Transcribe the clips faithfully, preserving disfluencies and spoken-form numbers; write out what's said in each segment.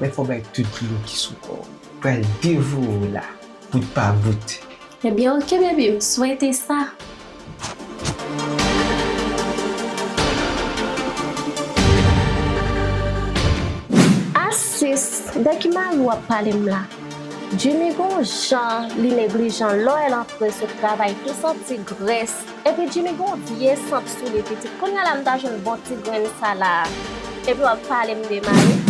Lè fò bay tout dlo ki sou kò w. Pral devore w la, bout pa bout. Ebyen, oke, baby, m swete sa. Asis, de ki mari w ap pale m la? Jimmy gon jan li neglijan, lè w wè l antre sot travay tou santi grès. Epi Jimmy gon vye sant sou li pitit. Kounye a la m ta jwenn bon ti grenn sa la. Epi w ap pale m de mari.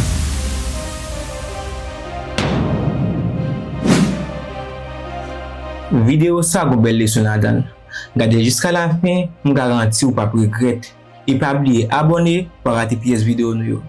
Videyo sa gon bèl leson ladan l. Gade l jiska lafen, m garanti w p ap regrèt. E pa bliye abòne pou pa rate pyès videyo nou yo.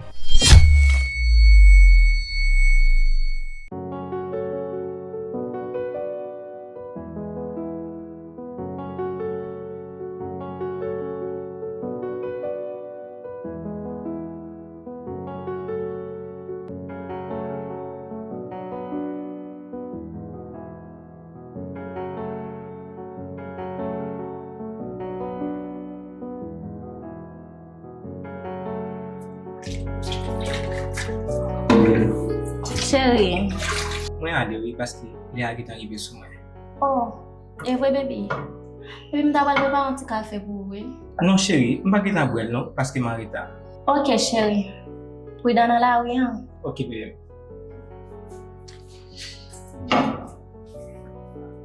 Cheri. Mwen ale wi, paske lè a gentan rive sou mwen. Oh, e vre, baby? Epi m ta pral prepare yon ti kafe pou ou, wi. Non, cheri, m pa gentan bwè l non, paske m an reta. Oke, cheri. Pridan nan lari an. Oke, baby.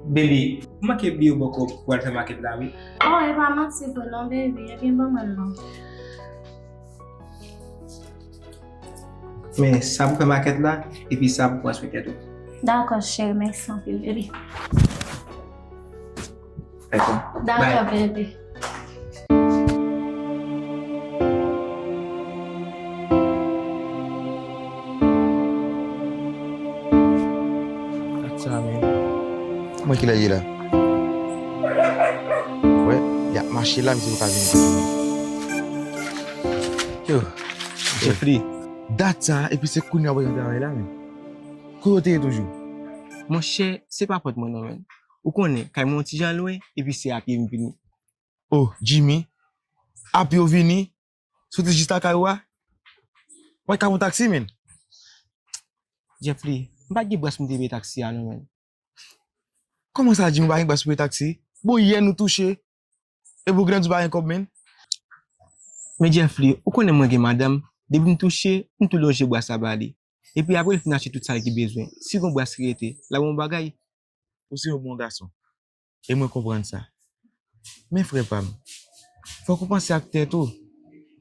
Baby, m manke bliye bò kò pou al fè makèt la, wi. Oh, e pa manti vre non, baby. Ebyen, ban mwen l non. Men sa pou fè makèt la, epi sa pou pran swen tèt ou. Dakò, cheri, mèsi anpil, baby. Dakò. Dakò, baby. Gad sa, men. Mwen ki lè ye la? Wè, y ap mache la, misye poko vini. Yo, Jeffrey, dat sa, epi se kounye a w ap travay la, men. Kote w te ye toujou? Monchè, se pa fòt mwen non, men. Ou konnen, kay mwen yon ti jan lwen, epi se a pye m vini. Oh, Jimmy, a pye w vini? Soti jis lakay ou a? W pa t ka pran taksi, men? Jeffrey, m pa t gen bras pou m te peye taksi a non, men. Kòman sa, Jimmy, w pa gen bras pou peye taksi? Bon, yè nou touche. Epi w genlè di w pa gen kòb, men. Men Jeffrey, ou konnen mwen gen madanm, depi m touche, m tou lonje bras la ba li. Epi apre l fin achte tout sa l gen bezwen. Si gon bras ki rete, l ap yon bagay. Ou se yon bon gason. E mwen konprann sa. Men frè pa m, fòk ou panse ak tèt ou.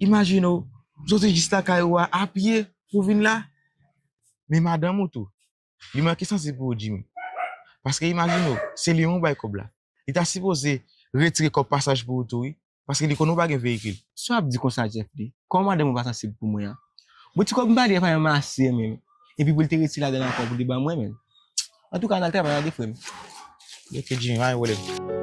Imajine w, w soti jis lakay ou a, a pye pou w vin la. Men madanm ou tou, li manke sansib pou ou, Jimmy. Paske imajine w, se li menm ou bay kòb la. Li ta sipoze retire kòb pasaj pou ou tou, wi. Paske li konnen ou pa gen veyikil. Sa w ap di konsa, Jeffrey? Kòman madanm ou pa sansib pou mwen an? Bon, ti kòb m pa di a pa yon masi menm. Epi pou l te retire ladan l ankò pou li ban mwen menm. Antouka, n al travay, tande frè m. Oke, Jimmy, pa gen pwoblèm.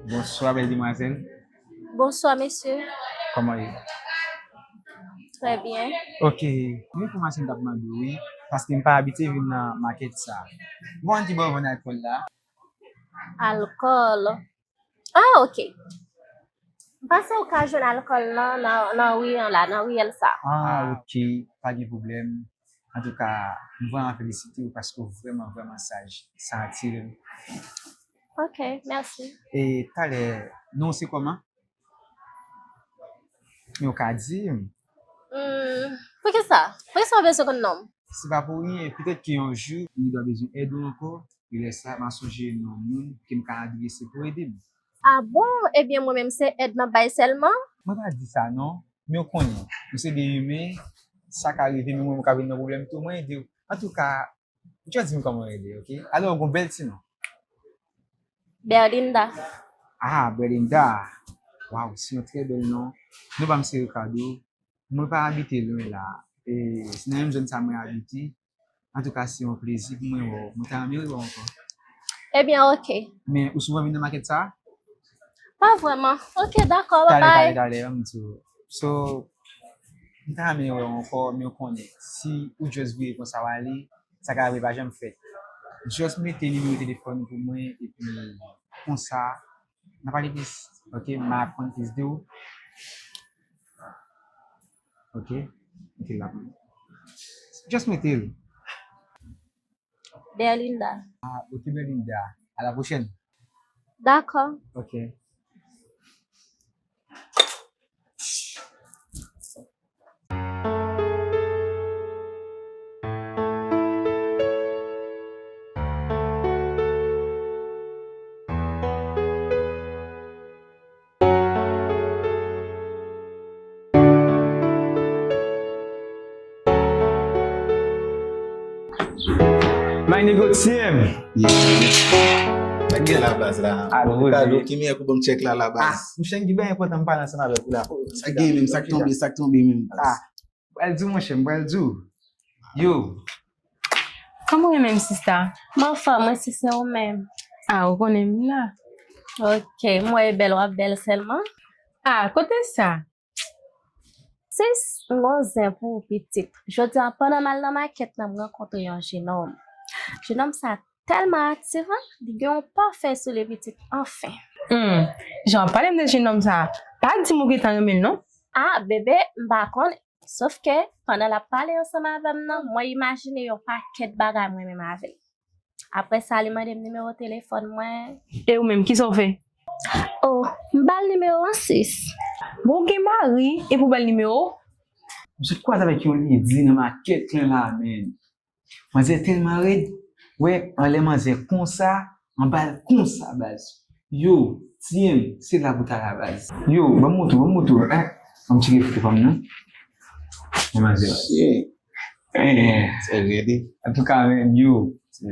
Bonswa, bèl demwazèl. Bonswa, mesye. Kòman w ye? Trè byen. Oke, yon enfòmasyon m t ap mande w, wi, paske m pa abitye vin nan makèt sa. Bon, ki bò yo vann alkòl la? Alkòl? Ah, oke. M panse ou ka jwenn alkòl nan, nan, nan ri an la, nan riyèl sa. Ah, oke, pa gen pwoblèm. Antouka, m vrèman felisite w paske w vrèman, vrèman saj. Sa atire m. Oke, mèsi. E talè, non w se kòman? Men w ka di m. Hmm, poukisa? Poukisa w bezwen konn non m? Se pa pou ryen, petèt ke yon jou, m ta bezwen èd ou ankò, e lè sa, m a sonje yon moun ke m ka adrese pou ede m. Ah bon? Ebyen, mwen menm, se èd m ap bay sèlman? Mwen pa di sa, non. Men w konnen, nou se de imen, sa ka rive, men mwen, mwen ka vin nan pwoblèm tou, mwen ede w. Antouka, ou dwe di m kòman w rele, oke? Alò, w gon bèl ti non. Berlinda. Ah, Berlinda. Waw, se yon trè bèl non. Non pa m se Ricardo. Mwen pa abite lwen la. E, se nan menm zòn sa mwen abite. Antouka, se yon plezi pou mwen wè w. Mwen ta renmen wè w ankò. Ebyen, oke. Men, ou souvan vin nan makèt sa? Pa vrèman. Oke, dakò, babay. Talè, talè, talè, ban m di w. So, m ta renmen wè w ankò, men w konnen, si ou just vire konsa w ale, sa ka rive pa janm fèt. Just mete nimewo telefòn ou pou mwen, epi konsa, n a pale plis, oke? M a aprann plis de ou. Oke? Mete l la pou mwen. Just mete l. Berlinda. Ah, oke, Berlinda. À la prochaine. Dakò. Oke. My nigga, T M. Sa gen la baz la? Ah, bon, Ricardo, bon. Ki miyè pou ban m tchèk la la Ah, baz? Mouche, m gen byen enpòtan m pale ansanm avèk ou la. Sa gen menm, sa k tonbe, sa k tonbe menm baz? Ah, m pral di w, monchè, m pral di w. Yo. Kòman w ye menm, sista? M anfòm, mwen si se ou menm. Ah, ou konnen m la. Oke, m wè bèl, w ap bèl sèlman. Ah, kote sa? Sis, m gon zen pou ou pitit. Jodi a, pandan m al nan makèt la, m rankontre yon jenòm. Jenòm sa tèlman atiran, li gen yon pafen sou li pitit, anfen. Hmm, jan w ap pale m de jenòm sa, pa di m ou gentan renmen l non. Ah, bebe, m pa konnen. Sof ke, pandan l ap pale ansanm avè m nan, mwen imajine yon pakèt bagay mwen menm avè l. Apre sa, li mande m nimewo telefòn mwen. E ou menm, kisa w fè? Oh, m ba l nimewo an, sis. Bon, w gen mari, epi w ba l nimewo? M sot kwaze avèk yon ledi nan makèt lan la, men. Manzè tèlman rèd. Wè, anlè manzè konsa, anba l konsa, baz. Yo, T M, se la pou ta la, baz. Yo, ban m moto, ban m moto, hein. Ban m tcheke foto fanm nan. Men manzè, baz. Eh, Se rèd. Antouka, men, yo.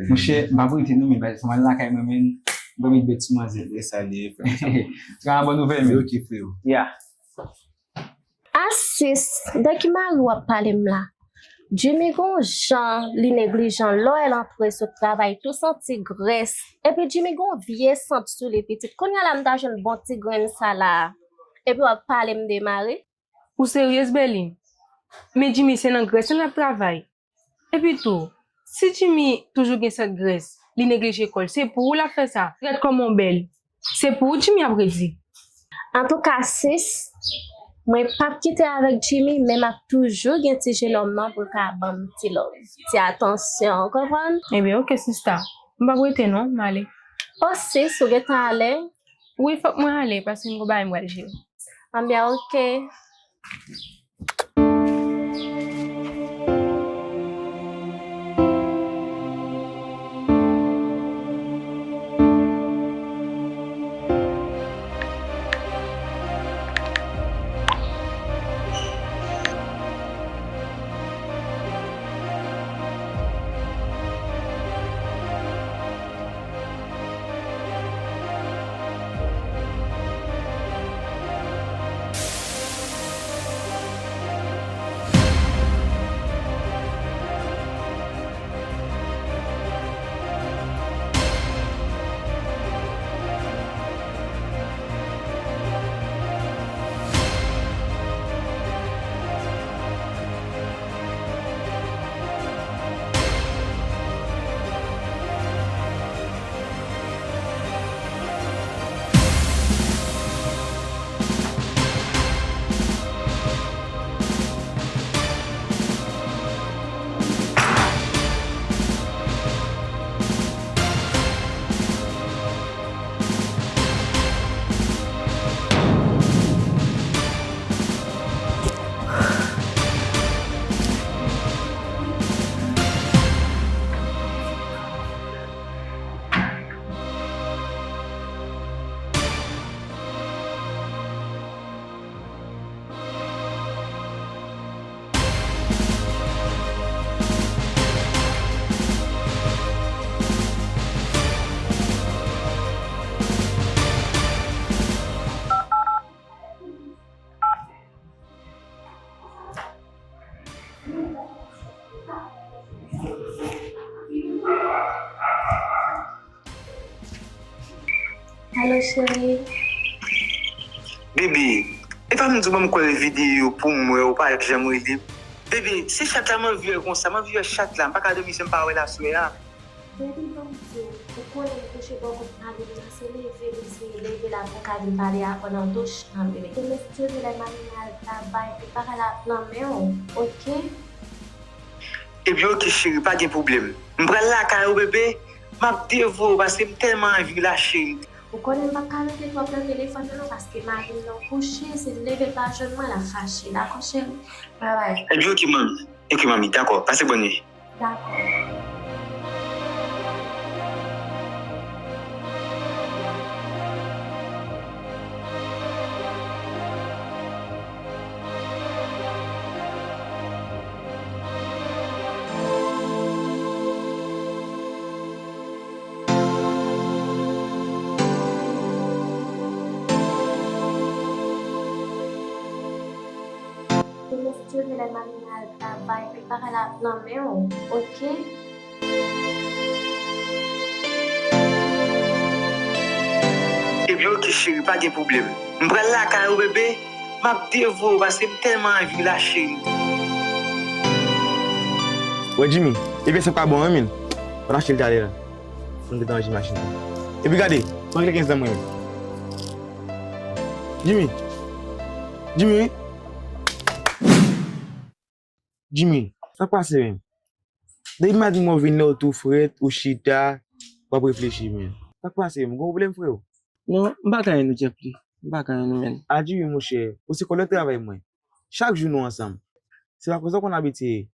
Monchè, m pa pou rete non, men, baz, fò m al lakay mwen, men. M pa met bèt sou manzè. E sa li ye, frè. Antouka, bòn nouvèl, men. Ok, freo. Yeah. Ah, sis, de ki mari w ap pale m la? Jimmy gon jan, li neglijan lè l antre sot travay tou santi grès. Epi Jimmy gon vye sant sou li pitit. Kounye a la m ta jwenn bon ti grenn sa la. Epi w ap pale m de mari? Ou seryez, Berlin? Men Jimmy se nan grès li ap travay. Epi tou, si Jimmy toujou gen sant grès, li neglije kò l, se pou ou l ap fè sa. Rèd kòman w bèl. Se pou ou Jimmy ap redi. Antouka, sis, mwen p ap kite avèk Jimmy, men m ap toujou gen ti jenòm nan pou l ka ban m ti love, ti atansyon, ou konprann? Ebyen, oke, sista. M p ap rete non, m ale. Oh, sis, ou gentan ale? Wi, fòk mwen ale, paske m gon bagay m pral jere. Anbyen, oke. Alo, cheri. Baby, e pa m di w ban m kòl videyo pou m wè, ou pa janm rele m. Baby, se chat la m anvi wè konsa, m anvi wè chat la, m pa ka dòmi san m pa wè l aswè a. Baby, ban m di w, ou konnen m kouche bò kot mari m nan, se leve m eseye leve la pou m ka vin pale avè w nan douch lan, baby. Demen si Dye vle lè mari m al travay, pou l pa ka la nan men w, oke? Ebyen, oke, cheri, pa gen pwoblèm. M pral lakay ou, bebe. M ap devore w paske m tèlman anvi w la, cheri. Ou konnen m p ap ka rete twòp nan telefòn nan non, paske mari m nan kouche, si l leve l pa jwenn mwen, l ap fache. Dakò, cheri? Bye bye. Ebyen, oke, manmi. Oke, manmi, dakò. Pase bòn nwi. Dakò. Demen si Dye vle lè mari m al travay, pou l pa ka la nan men w, oke? Ebyen, oke, cheri, pa gen pwoblèm. M pral lakay ou, bebe. M ap devore w paske m tèlman anvi w la, cheri. Wè, Jimmy, ebyen sa pa bon, wi, men. Ou t achte l talè a. Pou n te ranje machin nan. Epi gade, pran kle kenz lan mwen menm. Jimmy. Jimmy. Jimmy, sa k pase menm? Depi maten mwen vin la, ou tou frèt, ou chita, w ap reflechi menm. Sa k pase menm? Gon pwoblèm, freo? Non, m pa ka anyen non, Jeffly. M pa ka anyen non, menm. A Jimmy, monchè, ou se kòlèg travay mwen. Chak jou nou ansanm. Se pa konsa w konn abitye.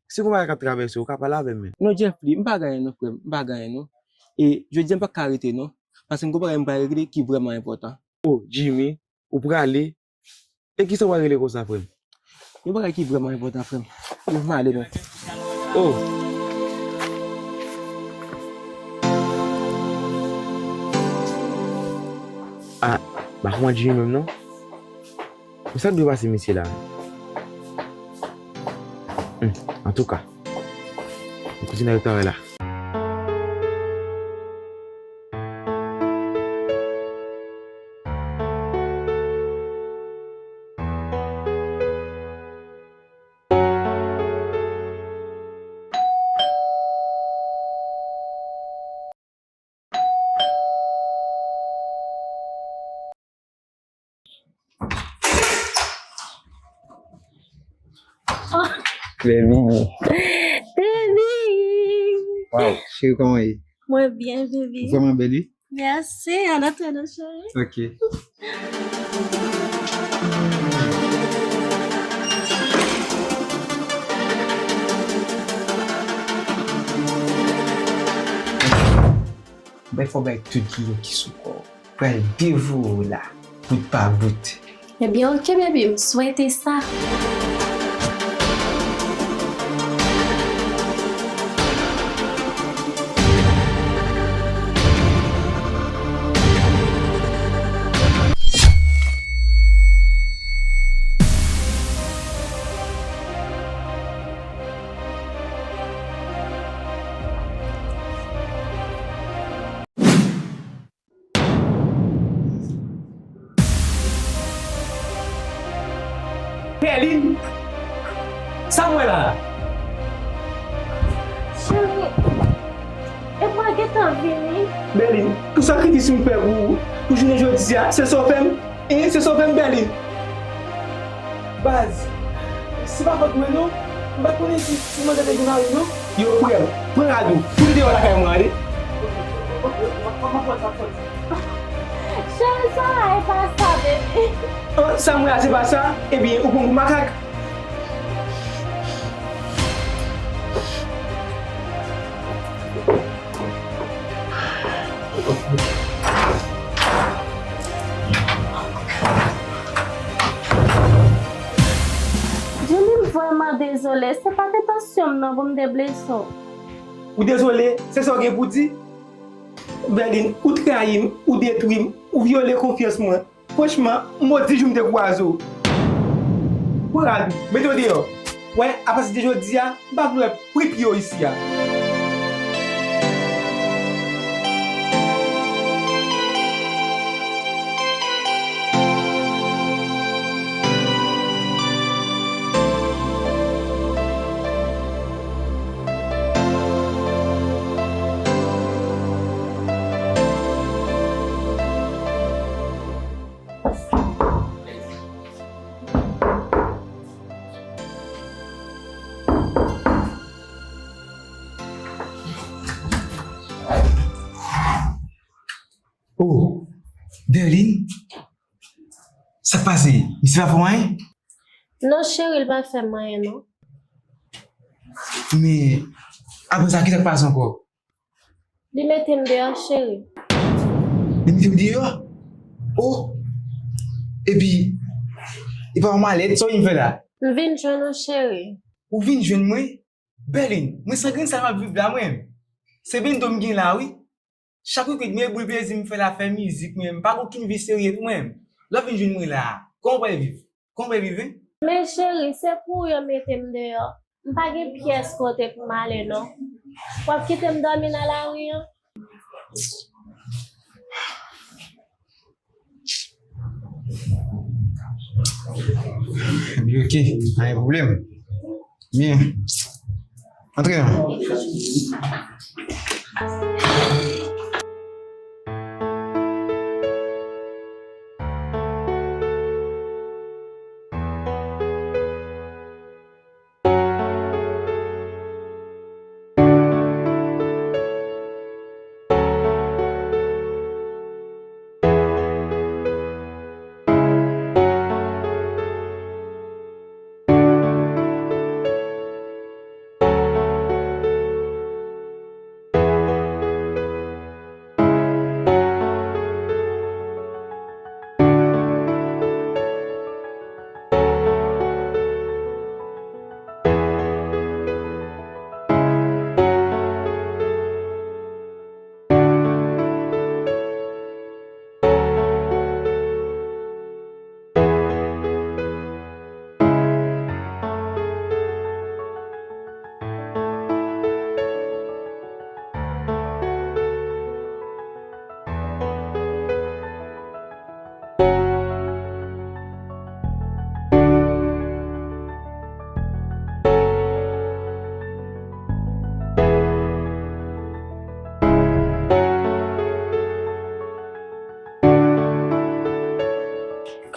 Si gon bagay k ap travèse w, ou ka pale avè m, men. Non, Jeffly, m pa gen anyen non, frè m, m pa gen anyen non. E jodi a m pa ka rete non, paske m gon bagay m pral regle ki vrèman enpòtan. O, Jimmy, ou prale? E kisa w pral regle konsa, frè m? Yon bagay ki vrèman enpòtan, frè m. Yo, m ale non. O. A, pa kòman Jimmy menm non? Men sa k dwe pase mesye la menm? Hmm, antouka, m kontinye avèk travay la. Baby. Baby. Wow, cheri, kòman w ye? Mwen byen, baby. Ou vrèman bèl, wi. Mèsi, ann antre non, cheri. Ok. Bay fò bay tout giyon ki sou kò w. Pral devore w la, bout pa bout. Ebyen, oke, baby, m swete sa. Berline! Sa m wè la a? Cheri, e mwen gentan vini. Berline, pou sakrifis m fè pou ou, pou jounen jodi a, se sa w fè m? Hein, se sa w fè m, Berline? Baz, se pa fòt mwen non. M pa t konnen si, si manzè te gen mari non. Yo, frè m, pran rad ou, fout li deyò lakay mwen, tande. Cheri, sa la e pa sa, baby. Oh, sa m wè a se pa sa? Ebyen, ou pran m pou makak. Jimmy, m vrèman dezole. Se pa t entansyon m non pou m te blese w. Ou dezole? Se sa w gen pou di? Berline, ou trayi m, ou detwi m, ou vyole konfyans mwen. Franchman, m modi jou m te kwaze w. Pran rad ou, mete w deyò. Wè, apati de jodi a, m pa vle wè pri pye w isi a. Oh, Berline, sa k pase? Misye pa fè w anyen? Non, cheri, l pa fè m anyen, non. Men, apre sa, ki sa k pase ankò? Li mete m deyò, cheri. Li mete w deyò? Oh! Epi, li pa fè w malèt, sa w vin fè la? M vin jwenn ou, cheri. Ou vin jwenn mwen? Berline, mwen san grenn sa m ap viv la, mwen. Se bendo m gen la, wi. Chak weekend, mwen boul plezi m fè la, fè mizik, mwen. M pa gen okenn vi serye, mwen. Lè w vin jwenn mwen la, kòman w pral viv? Kòman w pral viv, en? Men cheri, se pou yo mete m deyò. M pa gen pyès kote pou m ale, non. W ap kite m dòmi nan lari an? Ebyen, oke, pa gen pwoblèm. Byen. Antre non.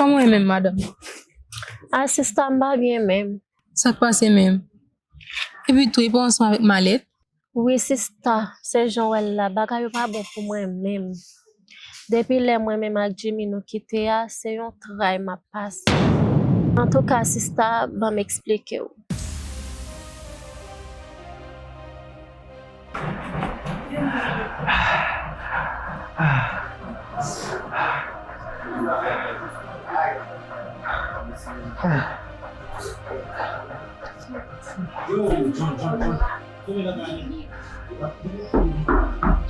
Kòman w ye menm, madanm? A, sista, m pa byen menm. Sa k pase menm? Epi tou, e pa w ansanm avèk malèt? Wi, sista, se jan w wè l la, bagay yo pa bon pou mwen menm. Depi lè mwen menm ak Jimmy nou kite a, se yon tray m ap pase. Antouka, sista, ban m eksplike w.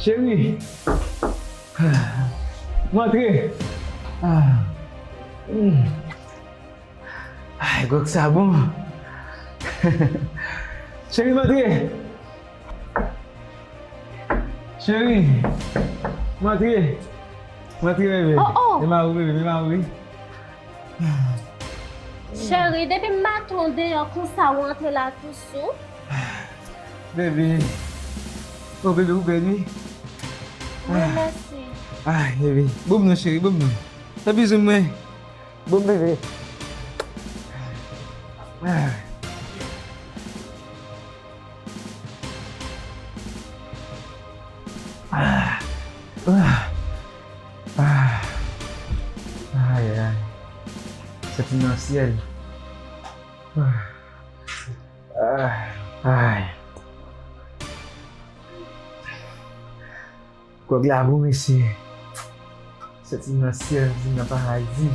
Cheri, m antre. Ah. Hmm. Ay, gwòg sa bon. Cheri, m antre. Cheri, m antre. M antre, bebe. Oh, oh. E ma ou, bebe, e ma ou, wi. Cheri, depi m maten w deyò konsa, w antre la tou sou. Bebe. Oh, bebe, ou bèl, wi. Wi, mèsi. Ay, bebe. Bon, non, cheri, bon, non. Fè bizou mwen. Bon bebe. Ah. Ah. Ah. Ah. Ay, ay. Santi m nan syèl. Ah. Ah. Ay. Gwòg la bon, mesye. Santi m nan syèl, santi m nan paradi.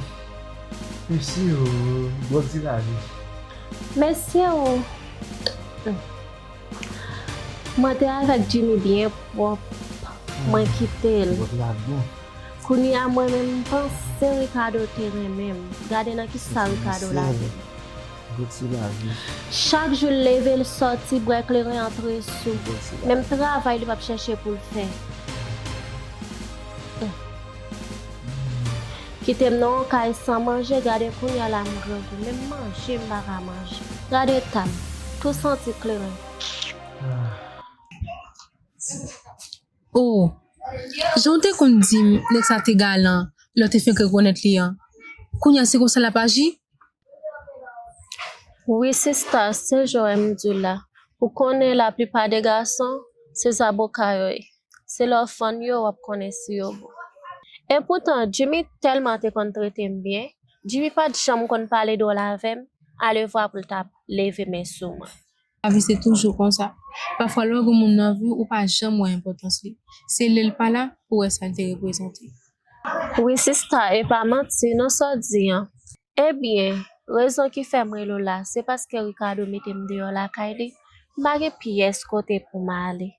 Mesye o, gwòg se lavi. Mesye o. Mwen te avèk Jimmy byen pwòp. Mwen kite l. Gwòg la bon. Kounye a, mwen menm, m panse Ricardo te renmen m. Gade nan kisa Ricardo lage m. Bèti lavi. Chak jou l leve, l sòti, bwè kleren, antre sou. Bèti lavi. Menm travay li p ap chèche pou l fè. Kite m nan yon kay san manje, gade kounye a la m grangou. Menm manje m pa ka manje. Gade ta m, tou santi kleren. Oh, jan w te konn di m nèg sa te galan lè w te fenk rekonèt li an, kounye a se konsa l ap aji? Wi sista, se jan w di la. Ou konnen laplipa de gason, se zaboka yo ye. Se lè w fann yo, w ap konnen si yo bon. Epoutan, Jimmy tèlman te konn trete m byen, Jimmy pa t janm konn pale dwòl avè m, alevwa pou l ta leve men sou mwen. Lavi se toujou konsa. Pafwa lè w gen moun nan vi w, ou pa janm wè enpòtans li. Se lè l pa la, ou wè sa l te reprezante. Wi sista, e pa manti non sa w di an. Ebyen, rezon ki fè m rele w la, se paske Ricardo mete m deyò lakay li. M pa gen pyès kote pou m ale.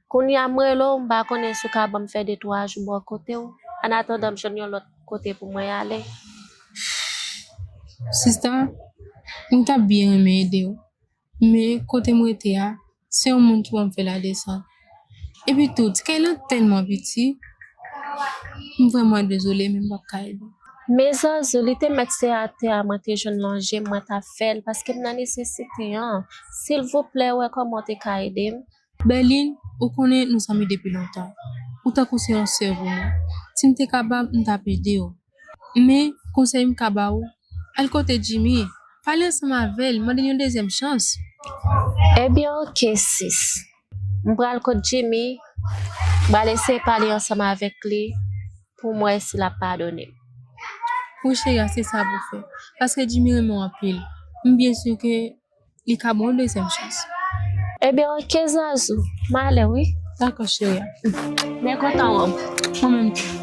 Kounye a m rele w, m pa konnen si w ka ban m fè de twa jou bò kote w, annatandan m jwenn yon lòt kote pou mwen ale. Sista, m t ap byen renmen ede w, men kote m rete a, se yon moun ki ban m fè ladesant. Epi tou, ti kay lan tèlman piti, m vrèman dezole, men m p ap ka ede w. Men Zazou, li te mèt se atè a mwen te jwenn lonje m, mwen t ap fè l, paske m nan nesesite an. Silvouplè, wè kòman w te ka ede m. Berline, ou konnen nou zanmi depi lontan. Ou tankou se yon sè pou mwen. Si m te kapab, m t ap ede w. Men, konsèy m ka ba ou, al kote Jimmy, pale ansanm avè l, mande l yon dezyèm chans. Ebyen, oke, sis. M pral kot Jimmy, m pral eseye pale ansanm avèk li pou m wè si l ap padone m. Wi, cheri, se sa pou fè. Paske Jimmy renmen w anpil. M byen si ke li ka ba w yon dezyèm chans. Ebyen, oke, Zazou. M ale, wi. Dakò, cheri. Byen kontan wè w. Mwen menm tou.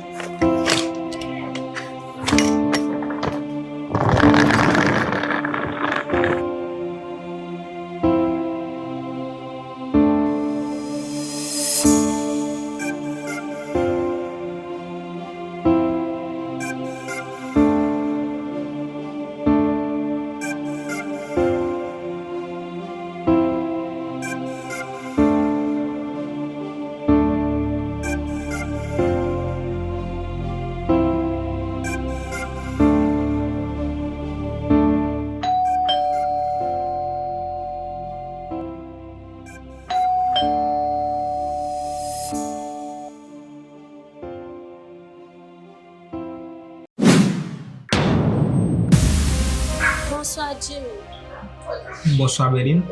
Bonswa, Jimmy. Bonswa, Berline.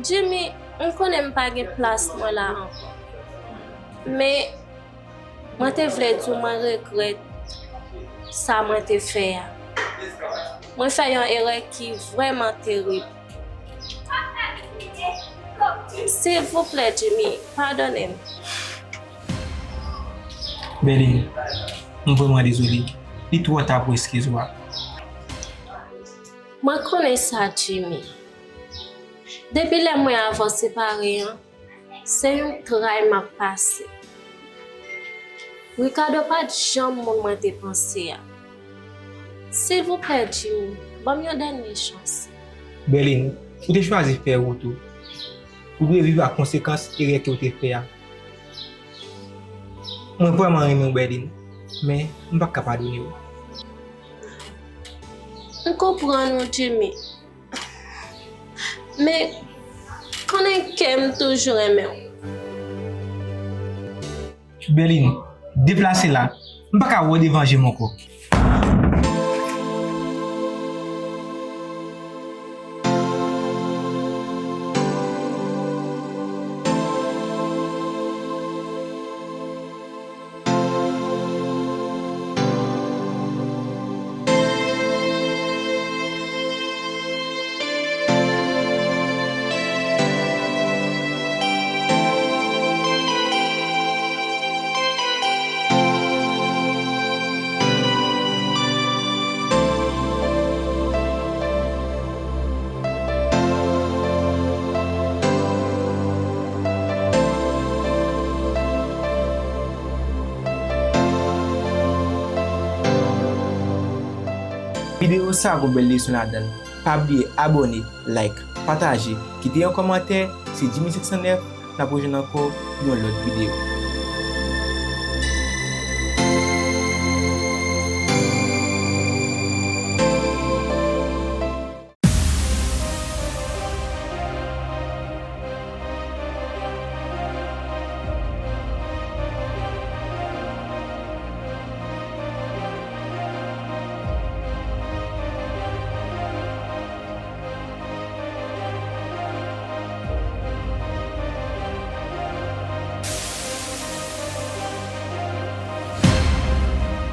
Jimmy, m konnen m pa gen plas mwen la ankò. Men, mwen te vle di w mwen regrèt sa mwen te fè a. Mwen fè yon erè ki vrèman terib. Silvouplè, Jimmy, padone m. Berline, m vrèman dezole. Li twò ta pou eskiz ou a. Mwen konnen sa, Jimmy. Depi lè mwen avè w separe an, se yon tray m ap pase. Ricardo pa t janm moun mwen te panse a. Silvouplè, Jimmy, ban m yon dènye chans. Berline, ou te chwazi fè wout ou. Ou dwe viv ak konsekans erè ke w te fè a. Mwen vrèman renmen w, Berline, men m p ap ka padone w. M konprann ou, Jimmy. Men, konnen ke m toujou renmen w. Berline, deplase la. M pa ka wè w devan je m ankò. Videyo sa gon bèl leson ladan l. Pa bliye abòne, like, pataje, kite yon kòmantè. Se Jimmy senk san nèf, n ap rejwenn ankò yon lòt videyo.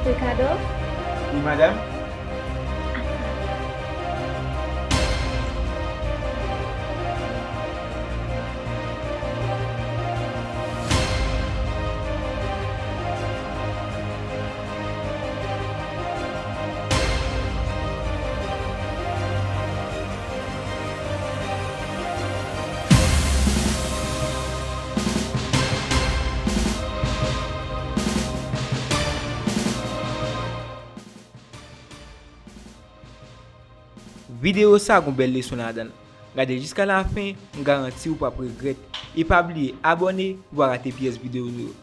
Ricardo? Wi, madanm. Videyo sa gon bèl leson ladan l. Gade l jiska lafen, m garanti w p ap regrèt. E pa bliye abòne pou w pa rate pyès videyo nou yo.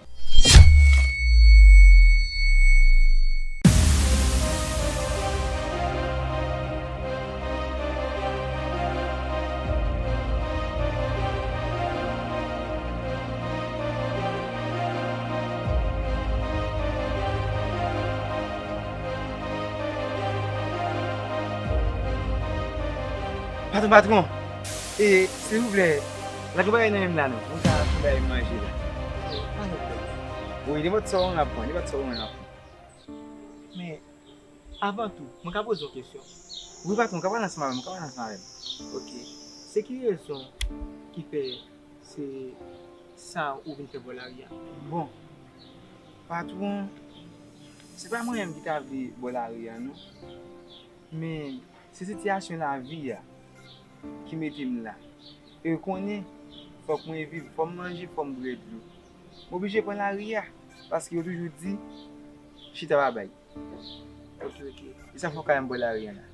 Patwon, patwon, e, silvouplè, lage bagay nan men m la non, pou m ka fè bagay manje la. Wi, nenpòt sa w ap pran, nenpòt sa w ap pran. Men, avan tou, mwen ka poze w kesyon? Wi, patwon, w ka pale ansanm avè m, w ka pale ansanm avè m. Ok. Se ki rezon ki fè se sa ou vin fè bò lari a? Bon, patwon, se pa mwen menm ki ta vle bò lari a, non. Men, se sitiyasyon lavi a ki mete m la. E w konnen, fòk mwen viv, fò m manje, fò m bwè dlo. M oblije pran lari a, paske yo toujou di, chita pa bay. Ok, ok. E sa fè w ka wè m bò lari a la.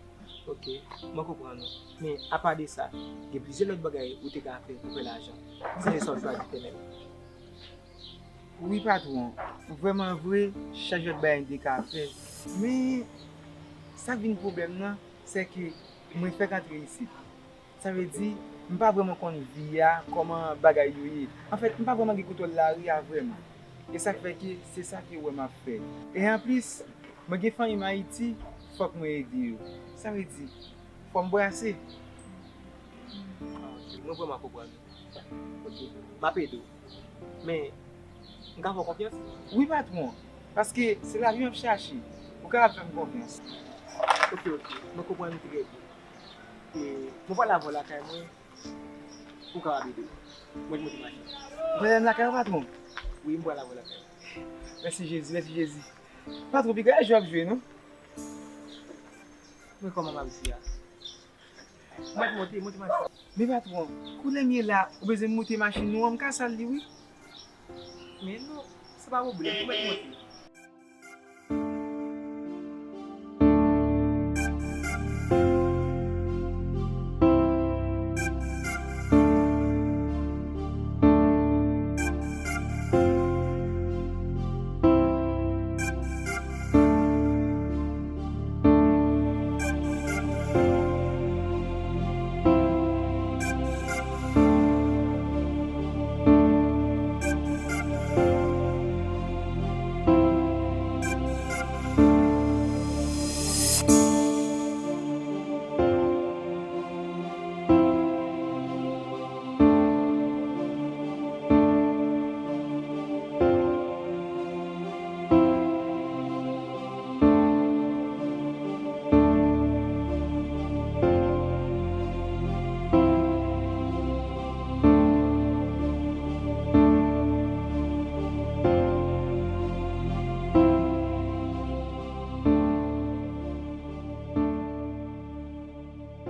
Ok, mwen konprann ou. Men, apa de sa, gen plizyè lòt bagay ou te ka fè pou fè lajan. Ki sa se sa w chwazi fè menm? Wi, patwon. Vrèman vre, chak lòt bagay m te ka fè. Men, sa k vin pwoblèm nan, se ke mwen fèk antre isit. Sa vle di, m pa vrèman konn vi a, kòman bagay yo ye. Anfèt, m pa vrèman gen kontwòl lari a vrèman. E sa k fè ke se sa ke w wè m ap fè. E anplis, mwen gen fanmi m Ayiti, fòk mwen ede yo. Sa vle di, fò m brase. Ah, ok. Mwen vrèman konprann ou. Ok. M ap ede w. Men, m ka fè w konfyans? Wi, patwon. Paske se lavi m ap chache. Ou kapab fè m konfyans. Ok, ok. Mwen konprann ou trè byen. E, mwen pral avè w lakay mwen pou w kapab ede m. Mwen monte machin. Ou pral avè m lakay ou, patwon? Wi, m pral avè w lakay mwen. Mèsi Jezi, mèsi Jezi. Patwon, piga e jwe ap jwe, non? Men kòman m ap di a? Ou mèt monte, monte machin. Men patwon, koulè m ye la, ou bezwen m monte machin nou an, m ka sal li wi. Men non, se pa pwoblèm, ou mèt monte.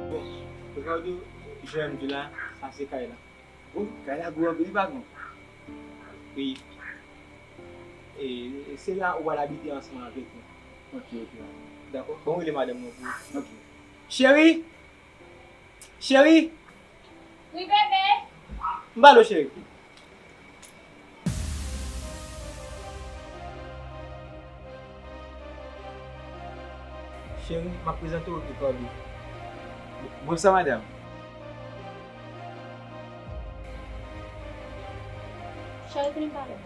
Bon, Ricardo, jan m di w la, sa se kay la. Bon, kay la gwo anpil, wi, patwon. Wi. E, e se la ou pral abite ansanm avèk mwen. Ok, ok. Dakò? Bon, rele madanm mwen pou ou. Ok. Cheri! Cheri! Wi, bebe! M ba l ou, cheri. Cheri, m ap prezante w Ricardo. Bonswa, madanm. Cheri, vin pale.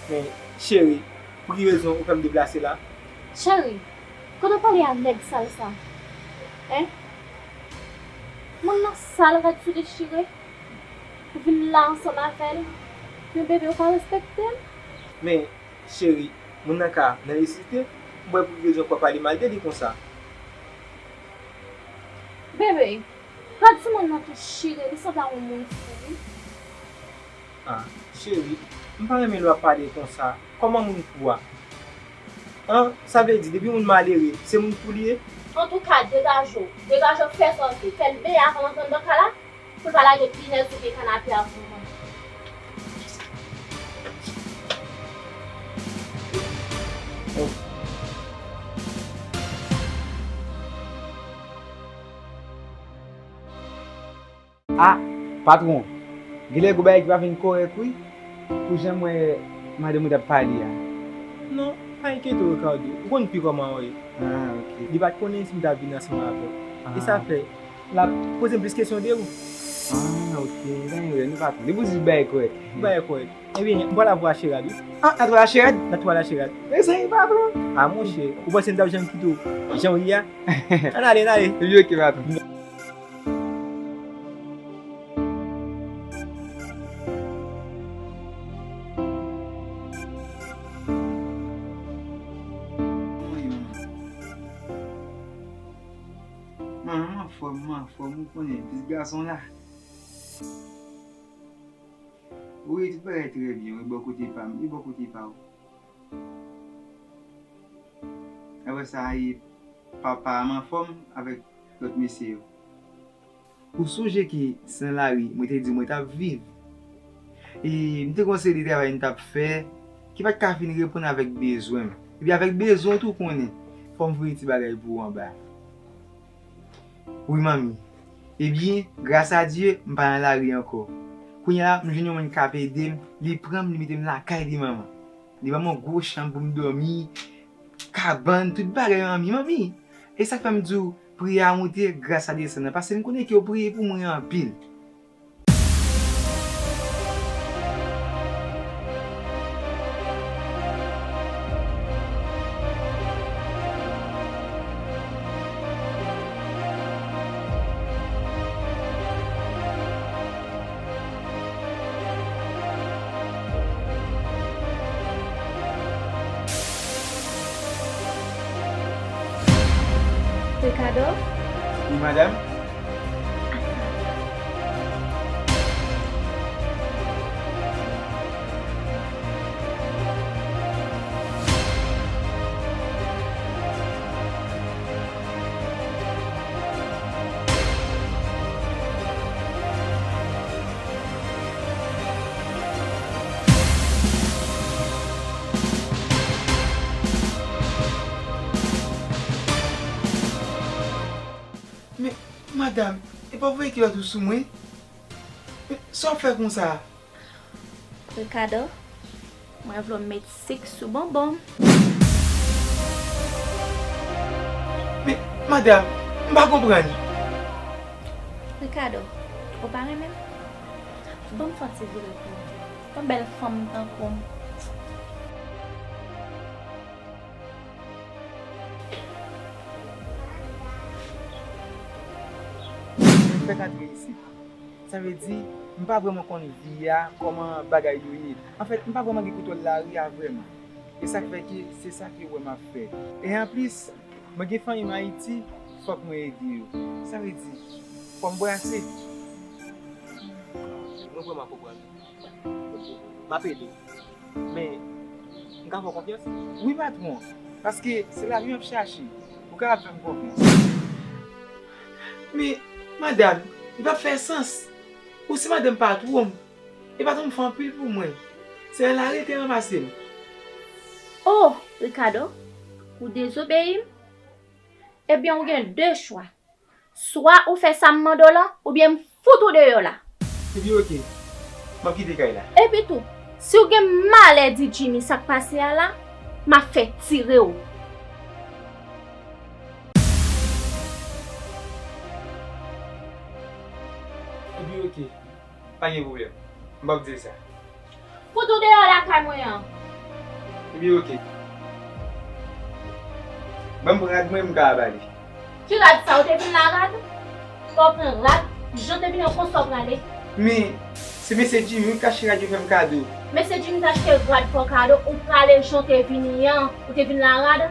Men, cheri, pou ki rezon ou fè m deplase la? Cheri, kote w pale a nèg sal sa? Hein? Moun nan sal, rad sou dechire. Ou vin la ansanm avè l. Men bebe, ou pa respekte l. Men, cheri, moun nan ka nan nesesite. M pa wè pou ki rezon pou w ap pale mal de li konsa. Bebe, rad sou moun nan tou chire, li sanble a yon moun fou, wi. Ah, cheri, m pa renmen lè w ap pale konsa. Kòman moun fou a? An, sa vle di, depi moun malere, se moun fou li ye? Antouka, degaje w. Degaje w, fè sa w vle. Fè l beye avan l antre anndan kay la, pou l pa lage pinèz sou pye kanape a pou w manje. Ah, patwon, genlè gon bagay ki pa fin kòrèk wi, pou jan m wè madanm ou t ap pale a. Non, pa enkyete w, Ricardo. Ou konn pi kòman w ye. Ah, ok. Li pa t konnen si m t ap vin ansanm avè w. E sa fè, l ap poze m plis kesyon de ou. Ah, ok. Pa gen pwoblèm, non, patwon. Depi w di bagay kòrèk. Bagay kòrèk. Ebyen, m pral avè w Acherad, wi. Ah, n a twal Acherad? N a twal Acherad. Mezanmi, patwon. Ah, monchè, ou panse m t ap janm kite w jan w ye a? Ann ale, ann ale. Ebyen, ok, patwon. Manman, manman, m anfòm, m anfòm, ou konnen, pis gason la. Wi, tout bagay trè byen, wi, bò kote pa m, e bò kote pa w? Apre sa, e papa a m anfòm avèk lòt mesye yo. Ou sonje ke se nan lari mwen te di w mwen t ap viv? E m te gon seri de travay m t ap fè ki pa t ka fin reponn avèk bezwen m. Epi avèk bezwen w tou konnen, fò m voye ti bagay pou ou anba. Wi, manmi. Ebyen, gras a Dye, m pa nan lari ankò. Kounye a, m jwenn yon moun k ap ede m, li pran m, li mete m lakay li, manman. Li ban m yon gwo chanm pou m dòmi, kabann, tout bagay, manmi, manmi. E sa k fè m di w, priyè a monte, gras a desann nan, paske m konnen ke w priye pou mwen anpil. Ricardo? Wi, madanm. Men, madanm, e pa w voye kilòt ou sou mwen? Men, sa w ap fè konsa? Ricardo, mwen vle w met sik sou bonbon m. Men, madanm, m pa konprann. Ricardo, ou pa renmen m? Ban m fè yon ti vire pou w. Yon bèl fanm tankou m. Mwen fèk antre isit. Sa vle di, m pa vrèman konn vi a, kòman bagay yo ye. Anfèt, m pa vrèman gen kontwòl lari a vrèman. E sa k fè ke se sa ke w wè m ap fè. E anplis, mwen gen fanmi m Ayiti, fòk mwen ede yo. Sa vle di, fò m brase. Mwen vrèman konprann. Ok, m ap ede w. Men, m ka fè w konfyans? Wi, patwon. Paske se lavi m ap chache. Ou kapab fè m konfyans. Men, madanm, li p ap fè sans. Ou se madanm patwon m. E patwon m fè anpil pou mwen. Se nan lari l te ranmase m. Oh, Ricardo, ou dezobeyi m? Ebyen, ou gen de chwa. Swa ou fè sa m mande w lan, oubyen m fout ou deyò la. Epi oke, m ap kite kay la. Epi tou, si w gen malè di Jimmy sa k pase a la, m ap fè tire w. Epi oke, pa gen pwoblèm. M p ap di l sa. Fout ou deyò lakay mwen an. Ebyen, oke. Ban m pran rad mwen, m ka ap ale. Ki rad sa? Ou te vin la rad? Fò w pran rad, jan w te vini an konsa w prale. Men, se mesye Jimmy wi k achte rad yo fè m kado. Mesye Jimmy t achte rad fè w kado, ou prale jan w te vini an, ou te vin la rad?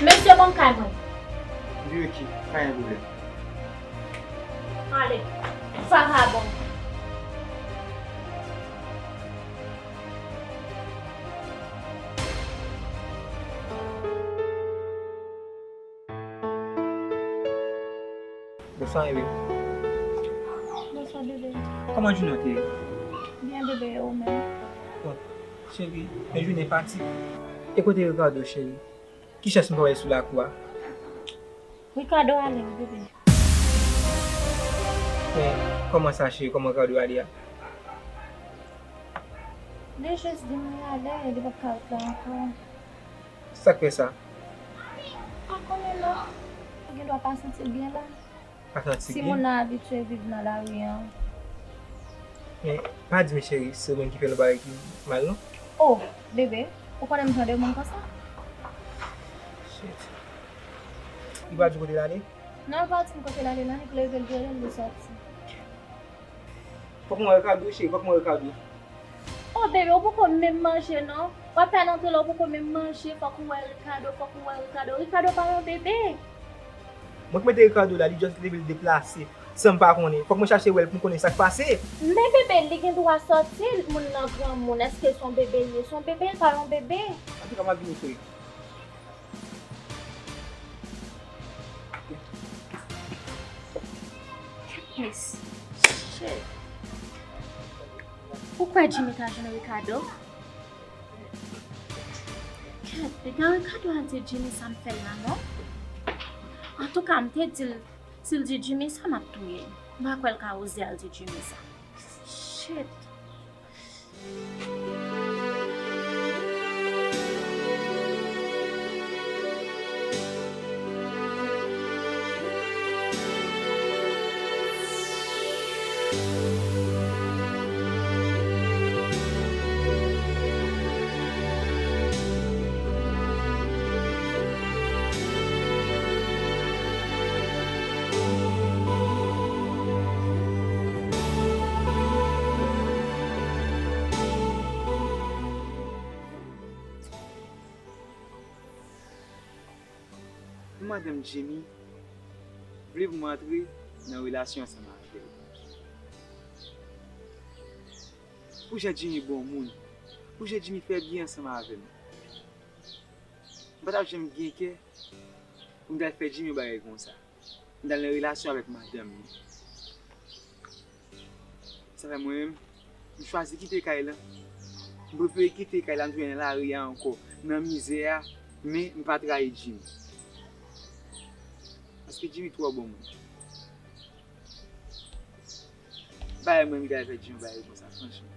Mesye, ban m kay mwen. Ebyen, oke, pa gen pwoblèm. Ale, vagabon. Bonswa, bebe. Bonswa, bebe. Kòman jounen w te ye? Byen, bebe, e ou menm? Bon, cheri, men jounen fatig. E kote Ricardo, cheri? Ki chans m pa wè l sou lakou a? Ricardo ale wi, bebe. Men, kòman sa, cheri? Kòman Ricardo ale a? Li jis di m li ale, li p ap ka ret la ankò. Sa k fè sa? M pa konnen non. Ou gen dwa pa santi l byen la. Pa santi l byen? Timoun nan abitye viv nan lari an. Men, pa di m cheri, se ou menm ki fè l yon bagay ki mal non. Oh, bebe, ou konnen m jan de moun konsa? Shit. Li pa di w kote l ale? Non, li pa di m kote l ale non, li leve l gere l, li sòti. Fòk mwen wè Ricardo, cheri, fòk mwen wè Ricardo. Oh, bebe, ou poko menm manje non. W ap fè nan tele, ou poko menm manje, fòk ou wè Ricardo, fòk ou wè Ricardo. Ricardo pa yon bebe. Mwen k mete Ricardo la, li just leve l deplase, san m pa konnen. Fòk mwen chache wè l pou m konnen sa k pase. Men bebe, li gen dwa sòti, moun nan granmoun. Èske se yon bebe li ye? Se yon bebe, li pa yon bebe. Antouka, m ap vini, cheri. Yes. Shit. Ou kwè Jimmy ta jwenn Ricardo? Kèt, piga Ricardo al di Jimmy sa m fè l la non. Antouka, m te di l, si l di Jimmy sa, m ap touye l. M pa kwè l ka oze al di Jimmy sa. Shit. Pou madanm Jimmy vle pou m antre nan relasyon ansanm avè l. Pou jan Jimmy bon moun, pou jan Jimmy fè byen ansanm avè m, m pa t ap janm gen kè pou m t al fè Jimmy yon bagay konsa. M t al nan relasyon avèk madanm li. Sa fè mwen menm, m chwazi kite kay lan. M prefere kite kay la, m tounen nan lari a ankò, nan mizè a, men m pa trayi Jimmy. Paske Jimmy twò bon moun. Bagay mwen menm ki ta fè Jimmy yon bagay konsa, franchman.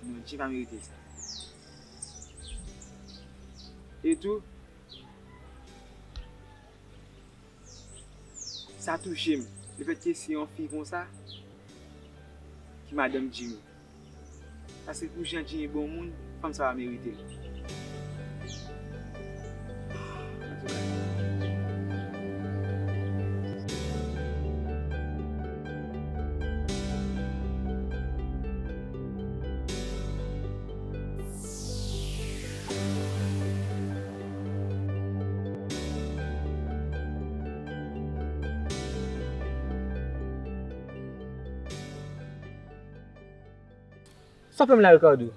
Non, Jimmy pa merite sa. E tou, sa touche m, lefètke se yon fi konsa ki madanm Jimmy. Paske pou jan Jimmy bon moun, fanm sa pa merite l. Antouka. Sa w fè m la, Ricardo?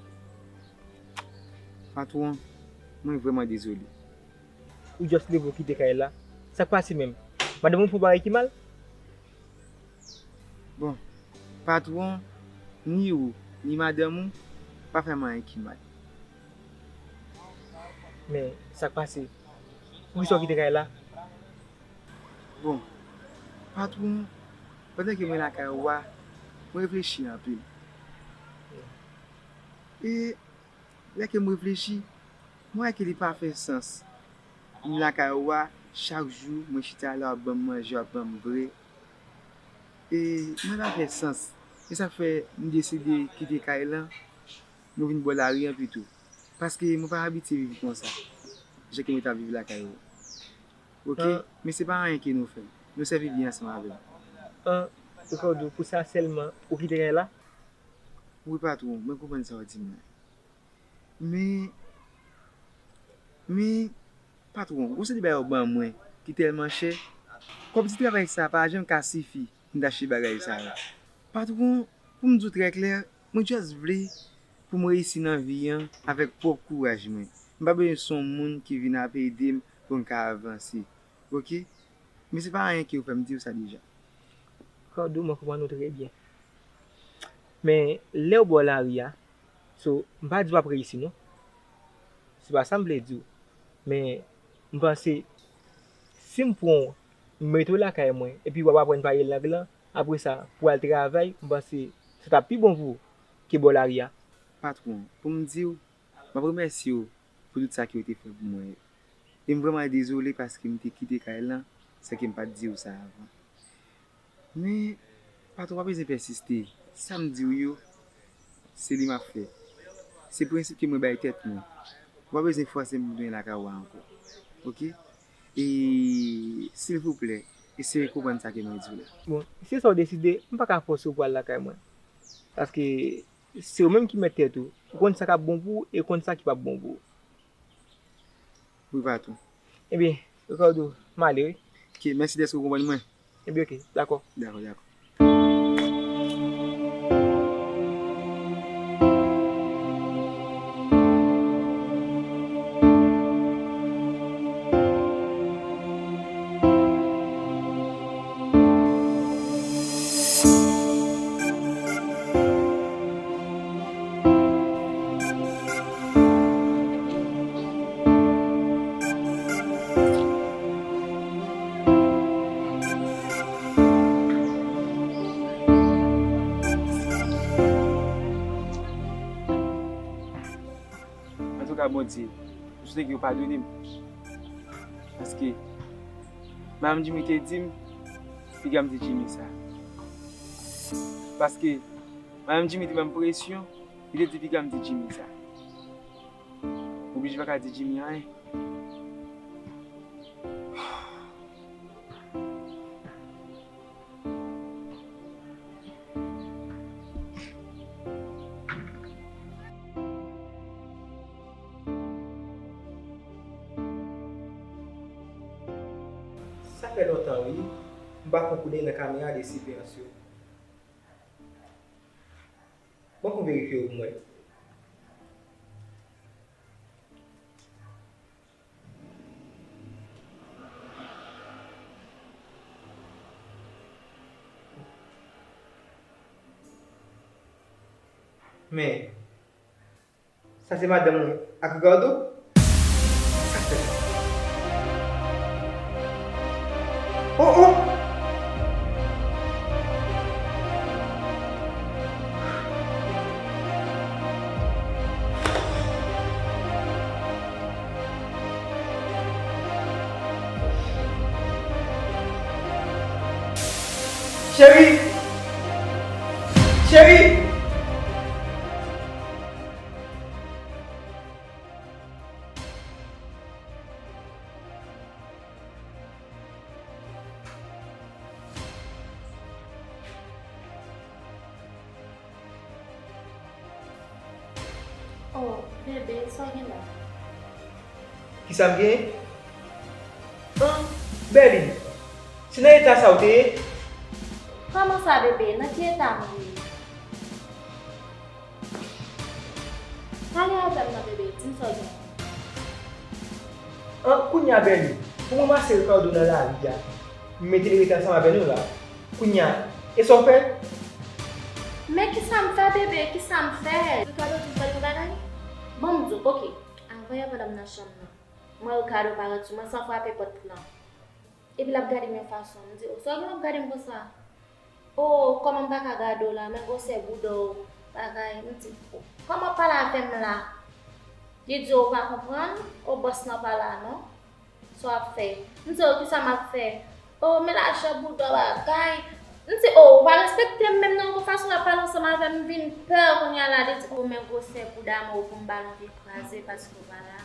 Patwon, mwen vrèman dezole. Ou just leve w kite kay la. Sa k pase menm? Madanm ou fè w bagay ki mal? Bon, patwon, ni ou, ni madanm ou pa fè m anyen ki mal. Men, sa k pase? Poukisa w kite kay la? Bon, patwon, pandan ke mwen lakay ou a, mwen reflechi anpil. E lè ke m reflechi, mwen wè ke li pa fè sans. M lakay ou a, chak jou, mwen chita la, w ap ban m manje, w ap ban m bre. E mwen pa fè sans. E sa k fè m deside kite kay lan, nou vin bò lari an pito. Paske mwen pa abitye viv konsa, jan ke mwen t ap viv lakay ou. Oke? Men se pa anyen ke nou fè. Nou sèvi byen ansanm avè m. An, Ricardo, pou sa sèlman, ou kite kay la? Wi, patwon, mwen konprann sa w di m lan. Men, men, patwon, gon seri de bagay ou ban mwen ki tèlman chè. Kòb ti travay sa pa janm ka sifi pou m t achte bagay sa yo. Patwon, pou m di w trè klè, mwen just vle pou m reyisi nan vi an avèk pwòp kouraj mwen. M pa bezwen se yon moun ki vin ap ede m pou m ka avanse. Oke? Men se pa anyen ke ou fè m di w sa deja. Ricardo, mwen konprann ou trè byen. Men lè w bò lari a, so, m pa di w ap reyisi non. Se pa sa m vle di w. Men m panse, si m pran w, m mete w lakay mwen, epi w ap aprann pale lang lan, apre sa, pou w al travay, m panse sa t ap pi bon pou ou ke bò lari a. Patwon, pou m di w, m ap remèsye w pou tout sa ke w te fè pou mwen yo. E m vrèman dezole paske m te kite kay lan san ke m pa t di w sa avan. Men, patwon, pa bezwen pèsiste. Sa m di w yo, se li m ap fè. Se prensip ke mwen bay tèt mwen. Ou pa bezwen fòse m tounen lakay ou a ankò. Oke? E, silvouplè, eseye konprann sa ke mwen di w la. Bon, si se sa w deside, m pa ka fòse w pou al lakay mwen. Paske se ou menm ki mèt tèt ou. Ou konn sa k ap bon pou ou e ou konn sa ki p ap bon pou ou. Wi, patwon. Ebyen, Ricardo, m ale, wi. Oke, mèsi dèske w konprann mwen. Ebyen, oke, dakò. Dakò, dakò. Antouka, Bondye, m swete ke w padone m. Paske, Madanm Jimmy te di m, piga m di Jimmy sa. Paske, Madanm Jimmy te ban m presyon, li te di piga m di Jimmy sa. M oblije pa ka di Jimmy anyen. Sa fè lontan wi, m pa fè yon koudèy nan kamera de siveyans yo. Ban m verifye yo pou m wè. Men, sa se madanm mwen ak Ricardo? Sa k fèt? Oh, oh! Cheri! Cheri! Oh, bebe, sa w gen la? Kisa m gen? An, Berline, se nan eta sa w te ye? Kòman sa, bebe? Nan ki eta m ye? Pale avè m non, bebe, di m sa w gen. An, kounye a, Berline, pou m ranmase Ricardo nan lari a, m mete l rete ansanm avè nou la. Kounye a, e sa w fè? Men kisa m fè, bebe? Kisa m fè? Ricardo di m fè l yon bagay? Ban m di w, oke. Anvan y ap al nan chanm nan. M wè Ricardo parèt sou mwen san frape pòt lan. Epi l ap gade m yon fason. M di, "O, sa w gen w ap gade m konsa? O, kòman m pa ka gade w la? Men gwosè bouda w, bagay." M di, "O, kòman w ap pale avè m la?" Li di, "O, w pa konprann? O, bòs lan pa la non. Sa w ap fè?" M di, "O, kisa m ap fè?" "O, men lajè bouda w, bagay." M di, "O, ou pa respekte m menm non, gon fason w ap pale ansanm avè m, m vin pè kounye a la." Li di, "O, men gwosè bouda m, o, pou m ba l yon pye kraze paske w pa la."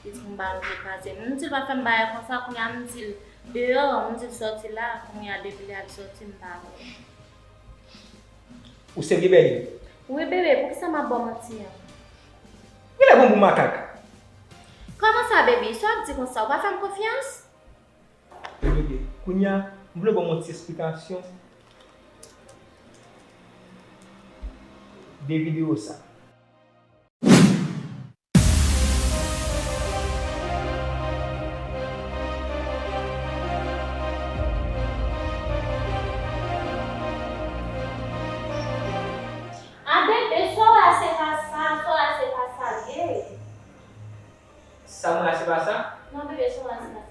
Li di pou m ba l yon pye kraze. M di l pa fè m bagay konsa, kounye a m di l deyò, m di l sòti la, kounye a depi lè al sòti, m pa wè l. Ou serye, Bèni? Wi, bebe, poukisa m ap ba w manti an? Ou genlè bon pou makak. Kòman sa, bebe? Sa w ap di konsa? Ou pa fè m konfyans? Wi, bebe, kounye a, m vle ba w yon ti esplikasyon de videyo sa. A bebe, sa w a se pa sa, sa w a se pa sa l ye. Sa m wè a se pa sa? Non, bebe, sa w a se pa sa.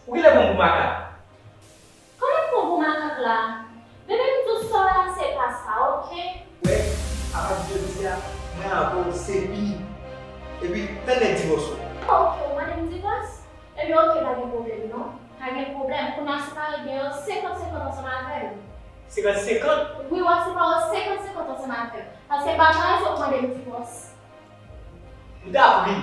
Ou genlè bon pou makak. Kòman m bon pou makak la? Bebe, m di w sa w a se pa sa, oke? Wè, apati jodi a, mwen avè w se pi. Epi, tann nèg divòs ou. Oke, ou mande m divòs? Ebyen, oke, pa gen pwoblèm, non. Pa gen pwoblèm. Kounye a, separe byen yo senkant senkant ansanm avè m. Senkant senkant? Wi, w ap separe yo senkant senkant ansanm avè m. Paske m pa pran rezon pou mande m divòs. M ta pri.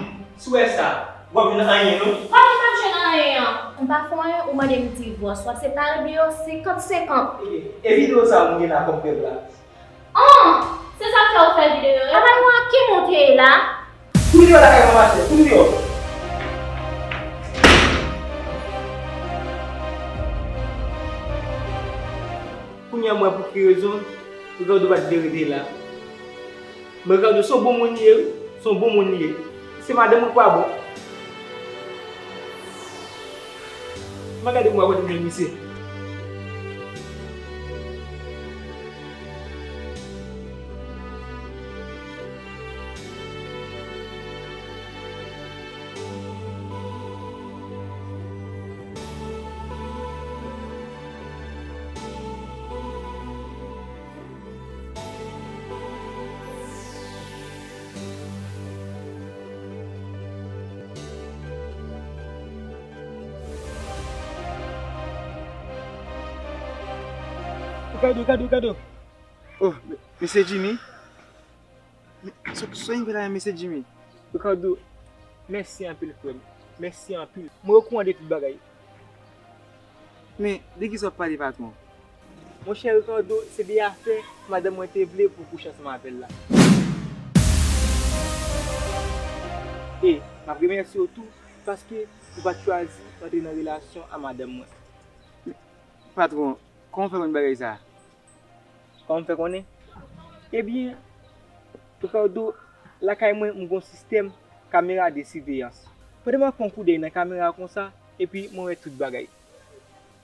Si w wè sa, w ap jwenn anyen, non? Kòman m p ap jwenn anyen an? M pa fè anyen, ou mande m divòs. W ap separe byen yo senkant senkant. E, e videyo sa a ou gen la kòm prèv la? An! Se sa k fè ou fè videyo yo? Apa nou a ki moun te ye la? Kouri deyò lakay mwen, machè, kouri deyò! Kounye a m wè pou ki rezon Ricardo pa t vle rete la. Men Ricardo se yon bon moun li ye, wi. Se yon bon moun li ye. Se madanm mwen k pa bon. M a gade mwen kote m jwenn misye. Ricardo, Ricardo, Ricardo. Oh, mesye Jimmy. Men, sa, sa w vin fè la, mesye Jimmy? Ricardo, mèsi anpil, frè m. Mèsi anpil. Mwen okouran de tout bagay. Men, de kisa w ap pale, patwon? Monchè Ricardo, se de afè madanm mwen te vle pou kouche ansanm avè l la. E m ap remèsye w tou paske ou pa t chwazi antre nan relasyon a madanm mwen. Patwon, kòman w fè konn bagay sa a? Kòman m fè konnen? Ebyen, Ricardo, lakay mwen, m gon sistèm kamera de siveyans. Pandan m ap fè yon koudèy nan kamera a konsa, epi mwen wè tout bagay.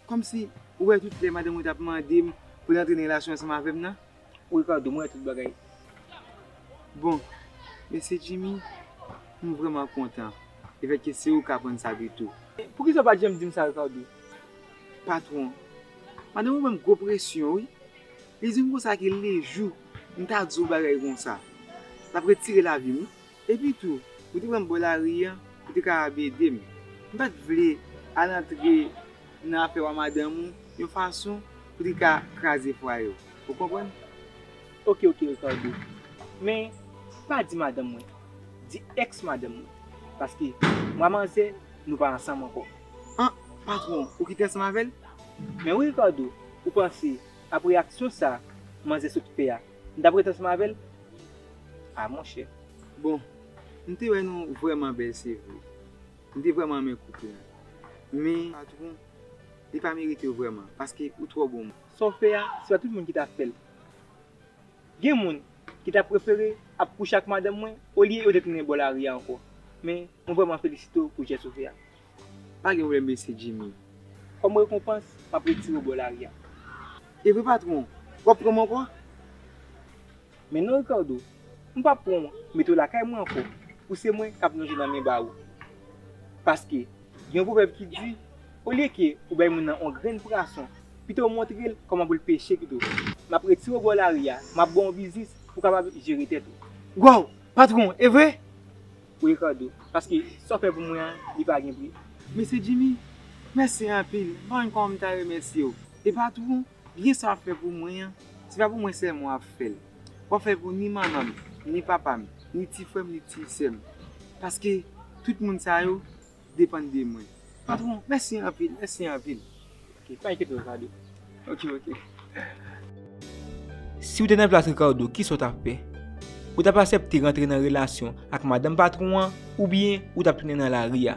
Kòmsi ou wè tout lè madanm ou t ap mande m pou l antre nan relasyon ansanm avè m nan? Wi, Ricardo, mwen wè tout bagay. Bon, mesye Jimmy, m vrèman kontan lefètke se ou k aprann sa pito. Poukisa w pa t janm di m sa, Ricardo? Patwon, madanm ou ban m gwo presyon, wi. Li di m konsa ke lejou m ta di w bagay konsa, l ap retire lavi m, wi. Epi tou, ou te pran m bò lari a, ou te kapab ede m. M pa t vle al antre nan afè w a madanm ou yon fason pou te ka kraze fwaye w. Ou konprann? Oke, oke, Ricardo. Men, pa di madanm mwen. Di èks madanm mwen. Paske, mwen a manzè, nou pa ansanm ankò. An, patwon, ou kite ansanm avè l? Men wi, Ricardo, ou panse, apre aksyon sa, manzè sot fè a, m t ap ret ansanm avè l? A, monchè. Bon, m te wè nou vrèman bèl, se vre. M te vrèman renmen koup la. Men, patwon, li pa merite w vrèman, paske ou twò bon moun. Sa w fè a, se pa tout moun ki t ap fè l. Gen moun ki ta prefere ap kouche ak madanm mwen olye yo te tounen bò lari a ankò. Men, mwen vrèman felisite w pou jès ou fè a. Pa gen pwoblèm, mesye Jimmy. Kòm rekonpans, m ap retire w bò lari a. E vre, patwon, w ap pran m ankò? Men non, Ricardo, m p ap pran w mete w lakay mwen ankò, pou se mwen k ap lonje nan men ba ou. Paske gen yon pwovèb ki di, olye ke ou bay moun nan yon grenn pwason, pito w montre l kòman pou l peche pito. M ap retire w bò lari a, m ap ba w yon biznis pou w kapab jere tèt ou. Waw, patwon, e vre? Wi, Ricardo, paske sa w fè pou mwen an, li pa gen pri. Mesye Jimmy, mèsi anpil. M pa konn kòman m ta remèsye w. E patwon, byen sa w ap fè pou mwen an, se pa pou mwen sèlman w ap fè l. W ap fè l pou ni manman m, ni papa m, ni ti frè m, ni ti sè m. Paske tout moun sa yo depann de mwen. Patwon, mèsi anpil, mèsi anpil. Ok, pa enkyete w, Ricardo. Ok, ok. Si w te nan plas Ricardo, kisa w t ap fè? Ou t ap aksepte rantre nan relasyon ak madanm patwon an, oubyen ou t ap tounen nan lari a?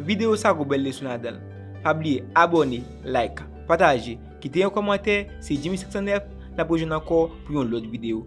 Videyo sa gon bèl leson ladan l. Pa bliye abòne, like, pataje, kite yon kòmantè. Se Jimmy senk san nèf, n ap rejwenn ankò pou yon lòt videyo.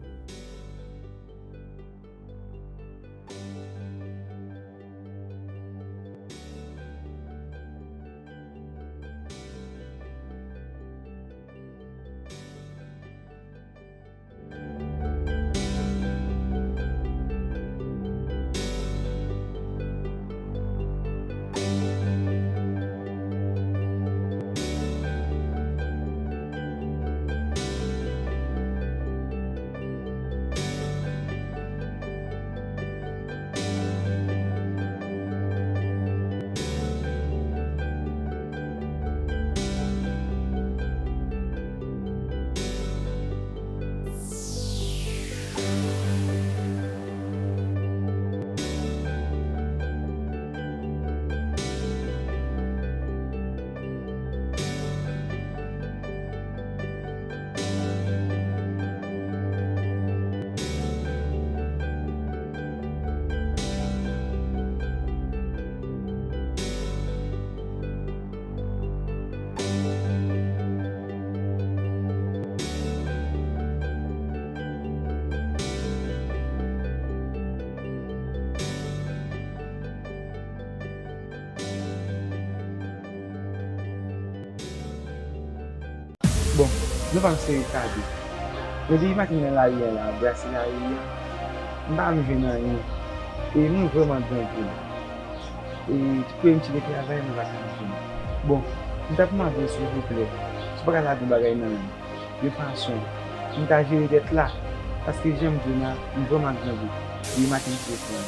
Bon, non pa m se Ricardo. Men depi maten m nan lari a la, brase lari a, m pa janm jwenn anyen. E mwen vrèman grangou. E kote m tire travay, mwen pa ka jwenn. Bon, m ta pou mande w silvouplè, si w pa ka lage yon bagay nan men m, yon fason pou m ta jere tèt la, paske jan m di w la, m vrèman grangou. Depi maten m sou wout mwen.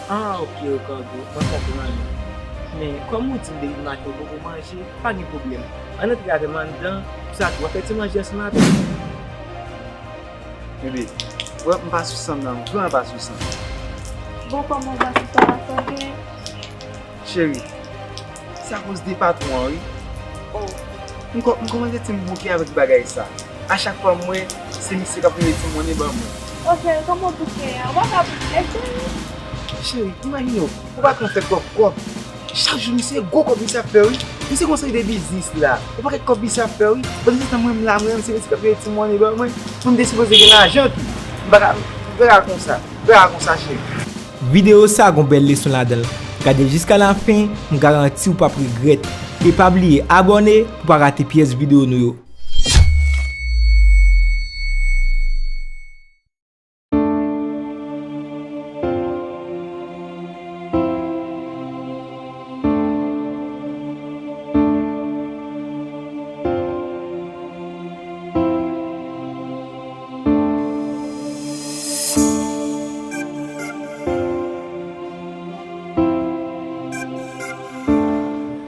Ah, ok, Ricardo, mwen konprann ou. Men, kòm ou di m depi maten ou poko manje, pa gen pwoblèm. Ann antre avè m anndan, konsa tou, w a fè ti manje ansanm avè m. Bebe, wè, m pa sou san m nan, m vrèman pa sou san. Bon, kòman w pa sou san la, sa w gen? Cheri, se akoz de patwon an, wi. Oh. M kò-, m kòmanse santi m bouke avèk bagay sa. A chak fwa m wè, se misye k ap rele ti monnen ban mwen. Oh, cheri, kòman w bouke a? Ou pa ka bouke, cheri. Cheri, imajine w, ou pa konn fè kòb kòb. Chak jou, misye gwo kòb misye ap fè, wi. Misye gon seri de biznis la. Yon pakèt kòb misye ap fè, wi. Pandan se tan, mwen, m la, mwen, se misye k ap rele ti monnen ban mwen. Mwen, m te sipoze gen lajan tou. M pa ka, m pa ka konsa. M pa ka konsa, cheri. Videyo sa gon bèl leson ladan l. Gade l jiska lafen, m garanti w p ap regrèt. E pa bliye abòne pou w pa rate pyès videyo nou yo.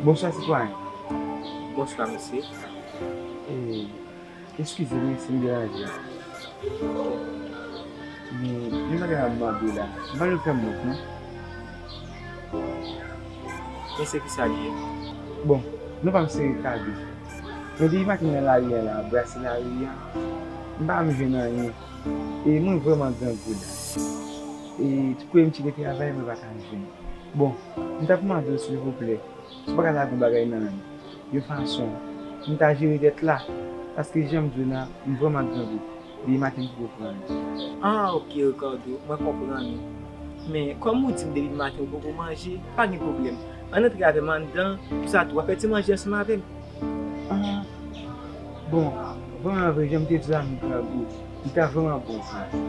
Bonswa, sitwayen. Bonswa, mesye. E, eskize m si m deranje. Men, yon bagay m ap mande w la. M pa janm fè m wont, non. Men se kisa l ye? Bon, non pa m se Ricardo. Men depi maten m nan lari a la, brase lari a, m pa janm jwenn anyen. E mwen vrèman grangou la. E kote m tire travay, mwen pa ka jwenn. Bon, m ta pou mande w silvouplè, si w pa ka lage yon bagay nan men m, yon fason pou m ta jere tèt la, paske jan m di w la, m vrèman grangou. Depi maten m poko pran anyen. Ah, ok, Ricardo, mwen konprann ou. Men, kòm ou di m depi maten ou poko manje, pa gen pwoblèm. Ann antre avè m anndan, konsa tou, w a fè ti manje ansanm avè m. Ah, bon, vrèman vre, jan m te di w la, m grangou. M ta vrèman bon vre.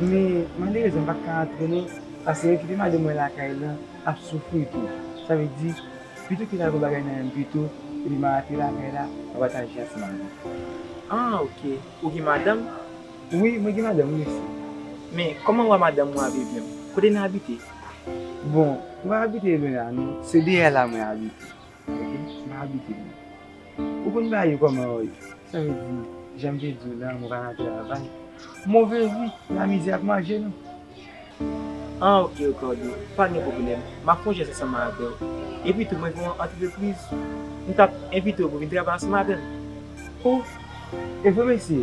Men, malerezman, m pa t ka antre non. Paske kite madanm mwen lakay lan ap soufri tou. Sa vle di, pito ki ta gon bagay nan men m pito, epi m a rantre lakay la, m a pataje ansanm avè l. Ah, ok. Ou gen madanm? Wi, mwen gen madanm, wi, mesye. Men, kòman w a madanm ou a viv menm? Kote n abite? Bon, mwen pa abite lwen la, non. Se dèyè la mwen abite. Ok, m abite menm. Ou konn bagay yo kòman yo ye. Sa vle di, jan m te di w lan, mwen pa nan travay. Move vi, lamizè ap manje nou. Ah, ok, Ricardo, pa gen pwoblèm. M ap fè yon jès ansanm avè w. Epi tou, mwen gen yon antrepriz. M t ap envite w pou vin travay ansanm avè m. Oh, e vre, mesye?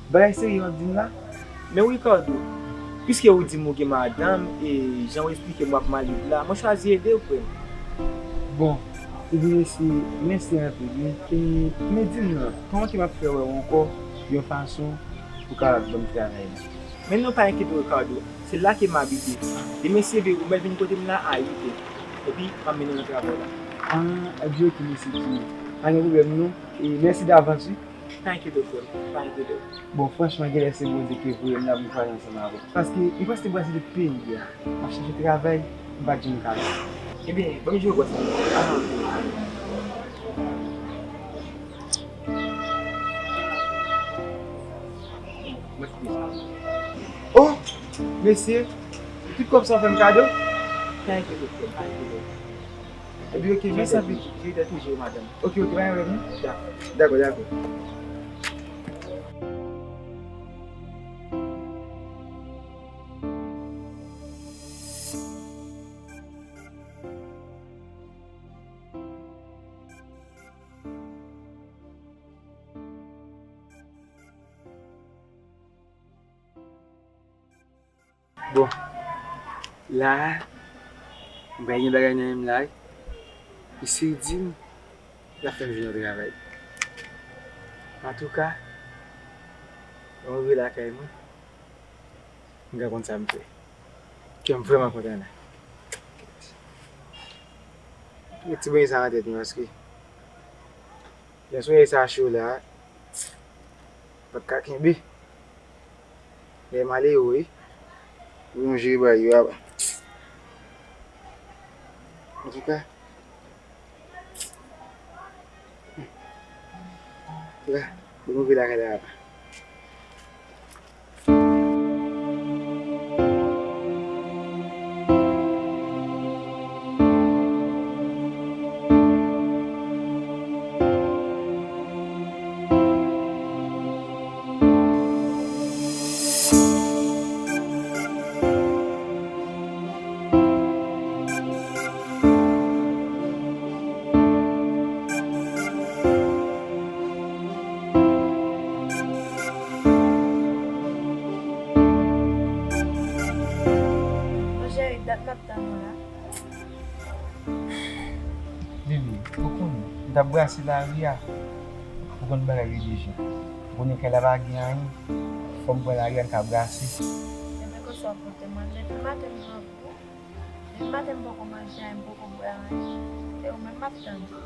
Bagay serye w ap di m la? Men wi, Ricardo, piske ou di m ou gen madanm, e jan w esplike m w ap mal viv la, mwen chwazi ede w, frè m. Bon, ebyen, mesye, mèsi anpil, wi. E, men di m non, kòman ke m ap fè wè w ankò yon fason pou w kapab ban m travay la? Men non, pa enkyete w, Ricardo, se la ke m abite. Demen, si Dieu vle, ou mèt vin kote m la a uit è. Epi, m ap mennen w nan travay la. Ah, ebyen, ok, mesye Jimmy. Pa gen pwoblèm, non. E mèsi davans, wi. Pa enkyete w, frè m. Pa enkyete w. Bon, franchman, genlè se Bondye ki voye m la pou m travay ansanm avè w. Paske m prèske brase tout peyi a. M ap chache travay, m pa t janm ka jwenn. Ebyen, ban m jwe wòl sa. Ah, ok. Mwen fini sa. Oh! Mesye, tout kòb sa w fè m kado? Pa enkyete w, frè m, pa enkyete w. Ebyen, ok, mèsi anpil. Jere tèt ou, jere madanm. Ok, ok, pa gen pwoblèm, non? Dakò. Dakò, dakò. Bon, la a, m pa gen bagay nan men m la, wi. Mesye di m l ap fè m jwenn yon travay. Antouka, lè m rive lakay mwen, m ka konn sa m fè. Kè m vrèman kontan la. Met ti bagay sa nan tèt mwen, paske lè solèy sa cho la, m pa t ka kenbe. Lè m ale yo, wi. Pou nou jere bagay yo apa. Antouka, antouka, bon, nou vin lakay la apa. Mon cheri, dat m ap tann ou la. Bibi, ou konnen, m t ap brase lari a. Ou konn bagay yo deja. Ou konnen kay la pa gen anyen. Fò m pran lari a, m ka brase. Ebyen, kòman w ap pote mwen? Depi maten m pran kou. Depi maten m poko manje anyen, m poko bwè anyen. E ou menm m ap tann ou.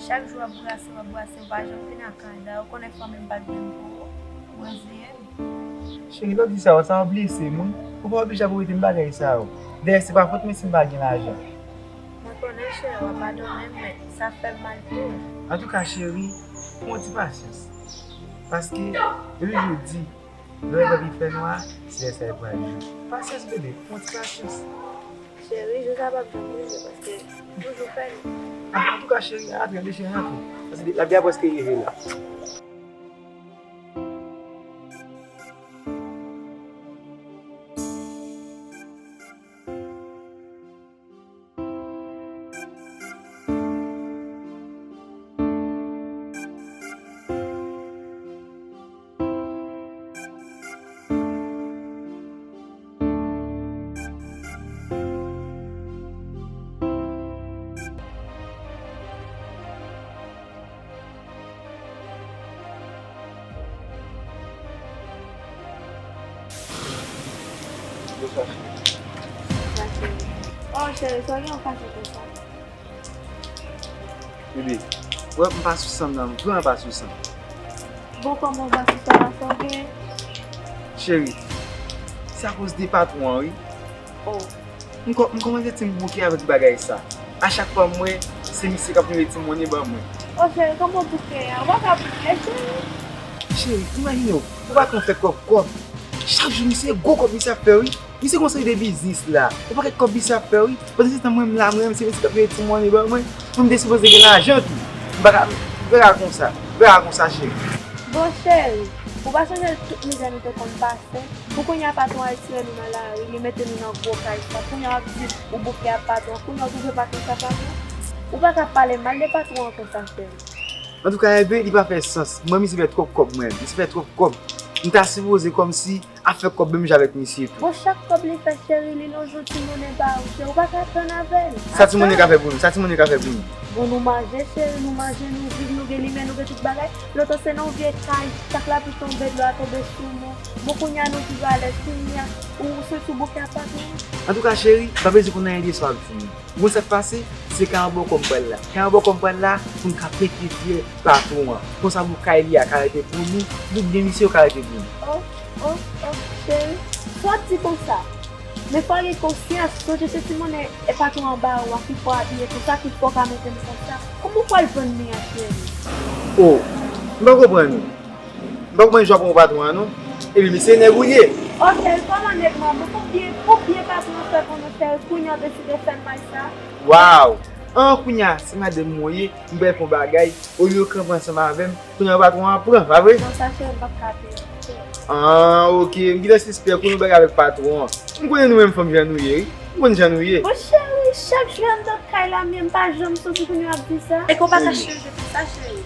Chak jou w ap brase, w ap brase, ou pa janm vin nan kay la. Ou konnen fanmi m pa t vin pou ou. Ou reziye m. Cheri, lè w di sa yo, sa yo blese m, wi. Ou pa oblije ap repete m bagay sa yo. Dayè, se pa fòt mwen si m pa gen lajan. Mwen konnen, cheri, w ap padone m, men sa fè m mal tou. Antouka, cheri, pran yon ti pasyans. Paske, yo toujou di, lè yon bagay fè nwa, se lè sa l pral jou. Pasyans, bebe, pran yon ti pasyans. Cheri, jou sa p ap janm rive, paske m toujou fè l. Ah, antouka, cheri, antre, deche antre. Paske lapli a prèske rive la. Bonswa. Bonswa, cheri. Oh, cheri, sa w gen yon fache konsa? Bebe, wè, m pa sou san m nan, m vrèman pa sou san m. Bon, kòman w pa sou san la, sa w gen? Cheri, se akoz de patwon an, wi. Oh. M kò-, m kòmanse ti m bouke avèk bagay sa. A chak fwa m wè, se misye k ap mete ti monnen ban mwen. O cheri, kòman w bouke a? Ou pa ka bouke, cheri. Cheri, imajine w, ou pa konn fè kòb kòb. Chak jou, misye gwo kòb misye ap fè, wi. Misye gon seri de biznis la. Ou pa konn kòb misye ap fè, wi. Pandan se tan mwen, m la, mwen, se misye k ap mete ti monnen ban mwen. Mwen, m te sipoze gen lajan tou. M pa ka, m pa ka konsa. M pa ka konsa, cheri. Bon, cheri, ou pa sonje tout mizè nou te konn pase? Pou kounye a patwon al tire nou nan lari, li mete nou nan gwo kay sa. Kounye a w ap di ou bouke ak patwon. Kounye a w toujou pa konsa patwon. Ou pa ka pale mal de patwon an konsa, cheri. Antouka, enben, li pa fè sans. Mwen, misye fè twòp kòb, mwen. Misye fè twòp kòb. M ta sipoze kòmsi ap fè kòb menm jan avèk misye tou. Bon, chak kòb li fè, cheri, li lonje yon ti monnen ba ou, cheri. Ou pa ka tann avè l. Sa ti monnen ka fè pou nou? Sa ti monnen ka fè pou nou? Bon, nou manje, cheri, nou manje, nou viv, nou gen limyè, nou gen tout bagay. Lontan se nan yon vye kay, chak lapli tonbe, dlo a tonbe sou nou. Bon, kounye a nou viv alèz, kounye a ou soti sou bouke ak patwon. Antouka, cheri, m pa bezwen konn anyen de sa w ap di m nan. Ou konn sa k pase? Se kay anba w kò m pral la. Kay anba w kò m pral la pou n ka pete fyè patwon an. Konsa pou kay li a ka rete pou nou, tout byen misye yo ka rete pou nou. Oh, oh, oh, cheri, sa w ap di konsa? Men fò w gen konsyans, sonje se ti monnen e patwon an ba ou a ki fè w abiye konsa, ki fè w ka mete m konsa. Kòman w pral vann li an, cheri? Oh, m pa konprann ou. M pa konprann jan w pran patwon an non. Epi misye nèg ou ye. Ok, kòman nèg mwen? Bon, pou byen, pou byen patwon an fè pou nou, cheri, kounye a w deside fè m bagay sa. Waw! An, kounye a, se madanm mwen ye, m pral fè yon bagay, olye w kanpe ansanm avè m, kounye a patwon an pran, pa vre? Non, sa cheri, m p ap ka peye. An, ok, m gentan sispèk ou gen bagay avèk patwon an. M konnen nou menm fanm jan nou ye, wi. M konn jan nou ye. Bon, cheri, chak jou anndan kay la, men m pa janm soti kounye a w ap di sa. E ke w pa ka chanje pou sa, cheri?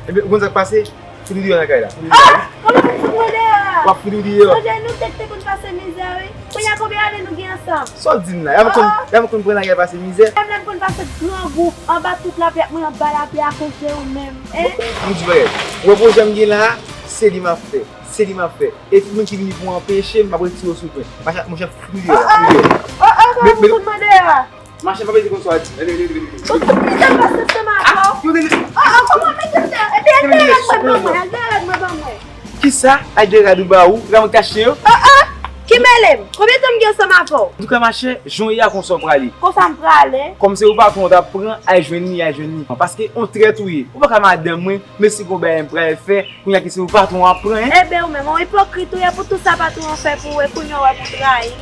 Ebyen, ou konn sa k pase? Fout ou deyò nan kay la. Ah! Kòman pou m fout mwen deyò a? W ap fout ou deyò. Sonje nou te, te konn pase mizè, wi. Kounye a konbyen ane nou gen ansanm? Sa w di m la? Epi konn, epi konn pran lari al pase mizè? Menm lè m konn pase grangou anba tout lapli ak mwen anba lapli akoz de ou menm, en? M di bagay. Ou wè pwojè m gen la a, se li m ap fè. Se li m ap fè. E tout moun ki vini pou anpeche m, m ap retire yo sou pwen. Mache, monchè, fout ou deyò, fout ou deyò. Oh, oh, kòman pou fout mwen deyò a? Mache, pa bezwen konn sa w ap di. Leve, leve, leve, leve. Ou tout pita pase ansanm avè w. Ah, yo, leve. Oh, oh, kòman mete sa? Epi al dèyè rad mwen ban mwen, al dèyè rad mwen ban mwen. Kisa? Al dèyè rad ou ba ou? Ou ka mwen kache yo? Oh, oh, ki mele m? Konbyen tan m gen ansanm avè w? Antouka, machè, jan w ye a, konsa w prale. Konsa m prale? Kòm se ou patwon w t ap pran, al jwenn li, al jwenn li. Paske on trèt ou ye. Ou pa ka madanm mwen, men si gon bagay m pral fè, kounye a ki se ou patwon w ap pran, en? Enben, ou menm, on ipokrit ou ye, pou tout sa patwon an fè pou ou, e kounye a w ap trayi.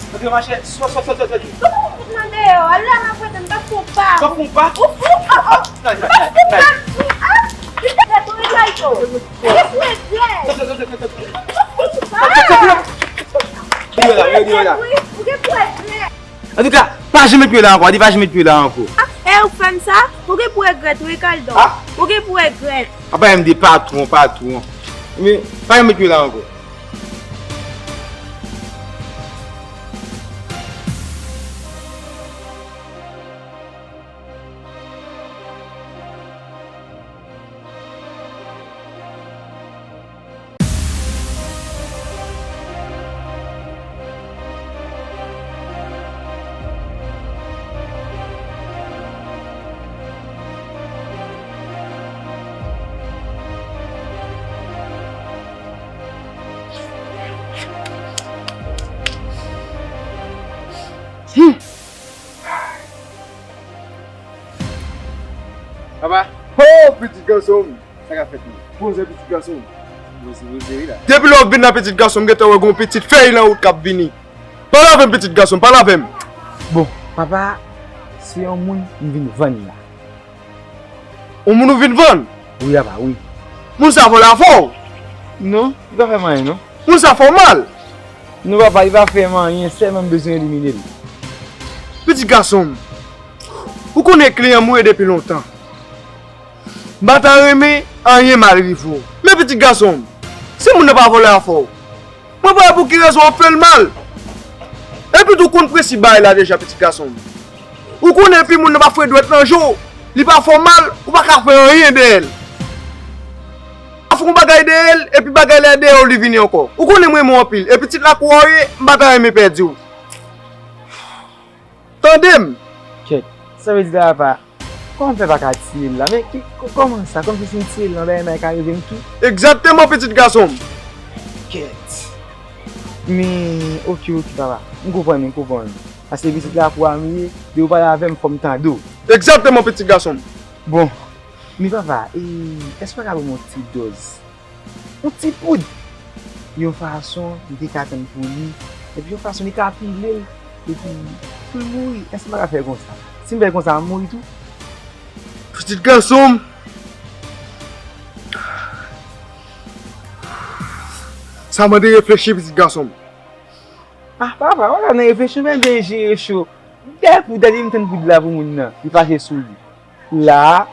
Antouka, machè, sòt, sòt, sòt, sòt, sòt. Kòman ou fout mwen deyò? Al la, m ap rete, m p ap fè w pa. W ap fè w pa? Ou fou? Oh, oh. Nan, nan, nan, nan. M p ap fou. Ah! Li te fè tou, li kay tou. Li fou, e dwèt. Sòt, sòt, sòt, sòt, sòt. Ou fou, pa. Sòt, sòt, sòt, sòt. Deyò la, deyò, deyò la. Ou gen pwèl dwèt. Antouka, pa janm met pye la ankò, di pa janm met pye la ankò. Ah, e ou fè m sa? Ou gen pou regrèt, wi, Kaldon. Ah? Ou gen pou regrèt. Apa, M D patwon, patwon. Men, pa janm met pye la ankò. Hmm. Papa. Ho, pitit gason m! Sa k ap fèt menm? Poze pitit gason m. Poze, poze wi la. Depi lè w vin la, pitit gason m, m gentan wè gon pitit fèy nan wout k ap vini. Pale avè m, pitit gason m, pale avè m. Bon, papa, se yon moun m vin vann la. Yon moun ou vin vann? Wi, papa, wi. Moun sa vòlè afè w? Non, li pa fè m anyen, non. Moun sa fè w mal? Non, papa, li pa fè m anyen, sèlman m bezwen elimine l. Pitit gason m, ou konnen kliyan m ou ye depi lontan. M pa ta renmen anyen mal rive w. Men pitit gason m, si moun nan pa vòlè afè w, mwen pa wè pou ki rezon w ap fè l mal. Epi tou, ou konn prensip bagay la deja, pitit gason m. Ou konnen epi moun nan pa fouye dwèt nan je w, li pa fè w mal, ou pa ka fè anyen dèyè l. Pa fè yon bagay dèyè l, epi bagay la dèyè w li vini ankò. Ou konnen m renmen w anpil, e pitit lakou a w ye, m pa ta renmen pèdi w. Tande m! Kèt, sa vle di la, papa? Kòman m fè pa ka tiye l la? Men ki, kò-, kòman sa? Kòmsi si m tiye l la, bagay mwen ka rive m tou? Egzakteman, pitit gason m! Kèt. Men, oke, oke, papa. M konprann, m konprann. Paske pitit la pou a m li ye, depi w pale avè m, fò m tande w. Egzakteman, pitit gason m. Bon, men papa, e, èske w pa ka ban m yon ti dòz? Yon ti poud. Yon fason, m te ka tann pou li. Epi yon fason, li ka pile l. Epi, pou l mouri. Èske m pa ka fè l konsa? Si m fè l konsa, m mouri tou? Pitit gason m. Sa mande reflechi, pitit gason m. Ah, papa, w la nan reflechi, men byen jere cho. Dèyè pou dèyè m tann poud la pou moun nan, li fache sou li. La,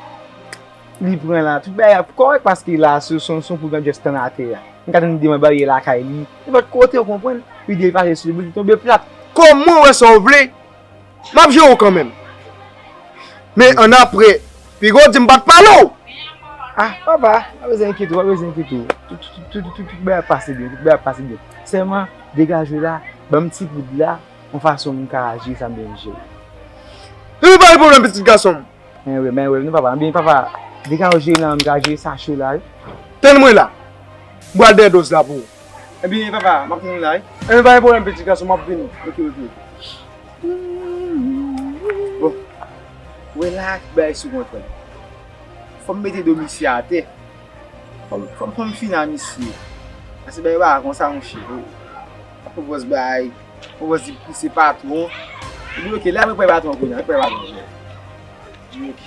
li pran la, tout bagay ap kòrèk paske la, se son, son poud nan just tann atè a. M ka tann li devan baryè lakay li. Nenpòt kote, w konprann? Li de fache sou li, li tonbe plat. Kòman w wè sa w vle? M ap jere w kanmenm. Men annapre, piga w di m pa t pale w. Ah, papa, pa bezwen enkyete w, pa bezwen enkyete w. Tout, tout, tout, tout, tout bagay ap pase byen, tout bagay ap pase byen. Sèlman, degaje w la, ban m ti poud la, yon fason m ka jere sa m bezwen jere. Epi pa gen pwoblèm, pitit gason m. Men wi, men wi, non, papa. Ebyen, papa, degaje w la, m ka jere sa cho la, wi. Tann mwen la. M pral dèyè dòz la pou ou. Ebyen, papa, m ap tann ou la, wi. Ebyen, pa gen pwoblèm, pitit gason, m ap vini. Ok, ok. Bon, wè la ki bay sou kontwòl. Fò m mete do misye atè. Fò m, fò m, fò m fini a misye. Paske bay pa konsa, monchè. Fò pwopòz bay, pwopòz di pou se patwon. Ebyen, ok, la, mwen pran patwon kounye a, mwen pran patwon kounye a. Ebyen, ok.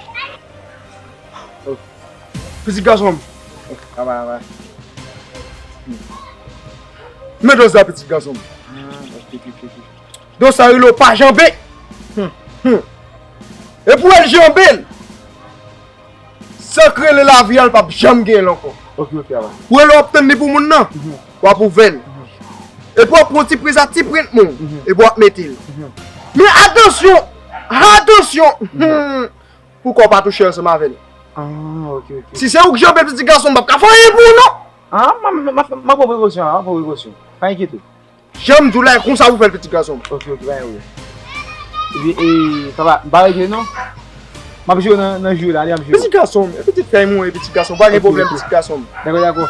Oh. Pitit gason m. Oh, papa, papa. Men dòz la, pitit gason m. Ah, ok, ok, ok, ok. Dòz sa rele w pa janbe. Hmm, hmm. E pou w al janbe l, sa k rele lavi a, l p ap janm gen l ankò. Ok, ok, papa. Pou w rele w ap tann li pou moun nan, mhm, w ap ouvè l. Mhm. Epi w ap pran ti prez a ti prent moun, mhm, epi w ap mete l. Mhm. Men atansyon, atansyon, mhm, hmm, pou kò w pa touche ansanm avè l. Ah, ok, ok. Si se ou k janbe l, pitit gason m, m p ap ka fè anyen pou ou, non. Ah, m, m, m, m, m ap pran prekosyon, m ap pran prekosyon. Pa enkyete w. Jan m di w la, e konsa pou fè l, pitit gason m. Ok, ok, pa gen pwoblèm. Epi, e, papa, m pa regle non. M ap jwe nan, nan jwe la, ale m ap jwe. Pitit gason m, e pitit fè m, e pitit gason m, pa gen pwoblèm, pitit gason m. Dakò, dakò.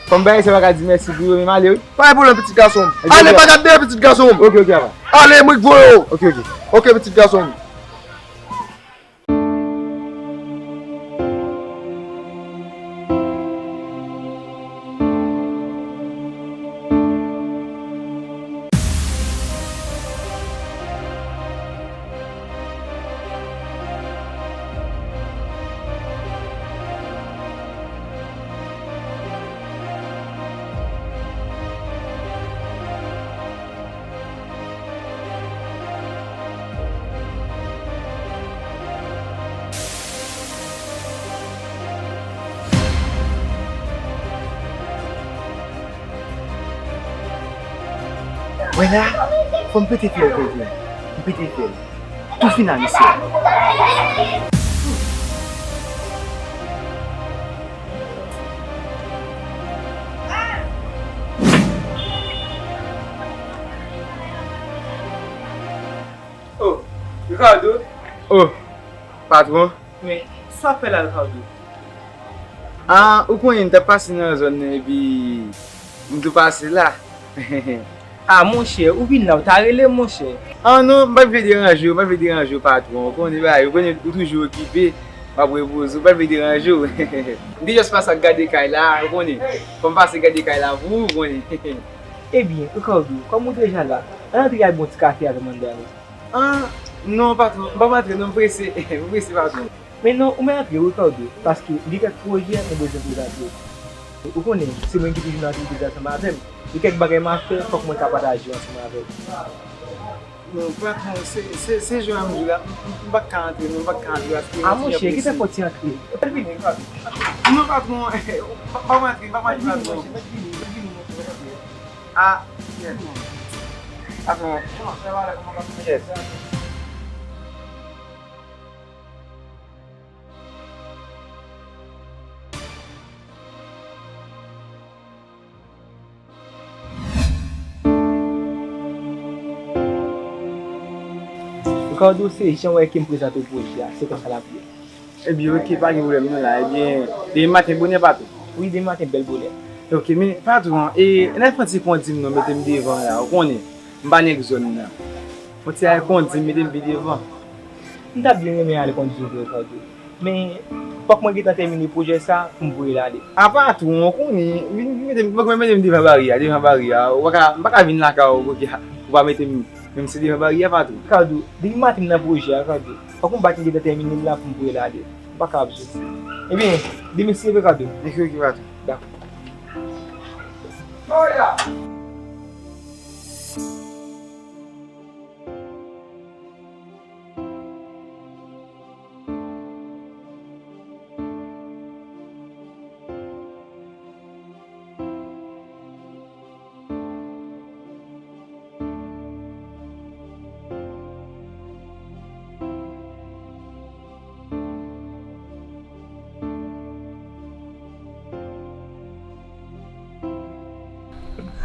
Kòm bagay sa pa ka di mèsi pou yo, men m ale, wi. Pa gen pwoblèm, pitit gason m. Ale, pa gad dèyè, pitit gason m. Ok, ok, papa. Ale, m rik voye w. Ok, ok. Ok, pitit gason m. Wè la, fò m pete fyèl kote m. M pete fyèl. Tou fini a misye. Oh, Ricardo. Oh, patwon. Men, sa w ap fè la, Ricardo? Ah, ou konnen, m t ap pase nan zòn nan, epi m tou pase la. Ah, monchè, ou vin la, ou ta rele m, monchè. Ah non, m pa t vle deranje w, m pa t vle deranje w, patwon. Ou konnen bagay, ou konnen ou toujou okipe, w ap repoze w, m pa t vle deranje w. M te just pase ak gade kay la, ou konnen. Fò m pase gade kay la pou ou, ou konnen. Ebyen, Ricardo, kòm ou deja la, ann antre al bon ti kafe avè m anndan la. Ah, non, patwon, m p ap antre non, m prese, m prese, patwon. Men non, ou mèt antre, Ricardo, paske gen kèk pwojè mwen bezwen prezante w. Ou konnen, se mwen ki toujou nan aktivite ansanm avè m. Gen kèk bagay m ap fè, fòk mwen ka pataje yo ansanm avè w. Non, patwon, se, se, se jan m di w la, m, m, m pa t ka antre non, m pa t ka antre paske... Ah, monchè, gentan fò w te antre. Ou pral vini, Ricardo. Non, patwon, m p ap antre, m p ap antre, patwon. Ah, yes. Patwon. Yes. Ricardo, se jan w wè ke m prezante w pwojè a, se konsa l ap ye. Ebyen, ok, pa gen pwoblèm non la. Ebyen, demen maten bonè, patwon. Wi, demen maten bèl bonè. Ok, men patwon, e, n al fè yon ti pran di m non, mete m devan la, ou konnen, m pa nèg zòn nan. Yon ti ay kondi m mete m pi devan. M ta byen renmen al kondi vre, Kado. Men, fòk mwen gentan tèmine pwojè sa pou m voye l ale. Apa tou, ou konnen, vin mete m, fòk mwen mete m devan baryè, devan baryè. Ou pa ka, m pa ka vin lakay ou kote ou pa mete m, menm si devan baryè, patwon. Kado, depi maten m nan pwojè a, Kado. Fòk m bat m gentan tèmine l la pou m voye l ale. M pa ka ap soti. Ebyen, demen si Dye vle, Kado. Ok, ok, patwon. Dakò.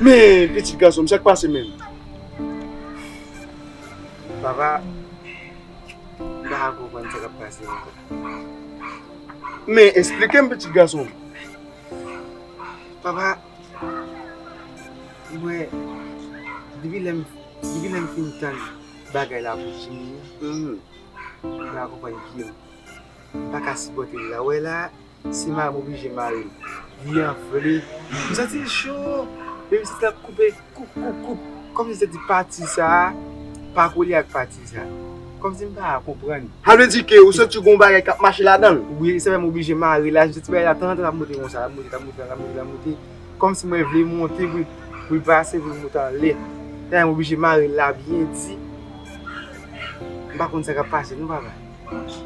Men, pitit gason m, sa k pase menm? Papa, m pa ka konprann sa k ap pase menm. Men, esplike m, pitit gason m. Papa, mwen, depi lè m, depi lè m fin tann bagay la pou Jimmy an, m pa konprann pye m. M pa ka sipòte l la. Ou wè la, se mare m oblije mare l. Li anfle. M santi l cho. Epi m santi l ap koupe, koup, koup, koup. Kòmsi m santi pati sa a pa kole ak pati sa a. Kòmsi m pa konprann. Sa vle di ke ou santi gon bagay k ap mache ladan l? Wi, sa fè m oblije mare l la. M santi bagay la tann, tann ap monte konsa, l ap monte, l ap monte, l ap monte, l ap monte. Kòmsi mwen vle monte pou, pou l pase, pou l monte anlè. Sa fè m oblije mare l la byen di. M pa konn sa k ap pase non, papa.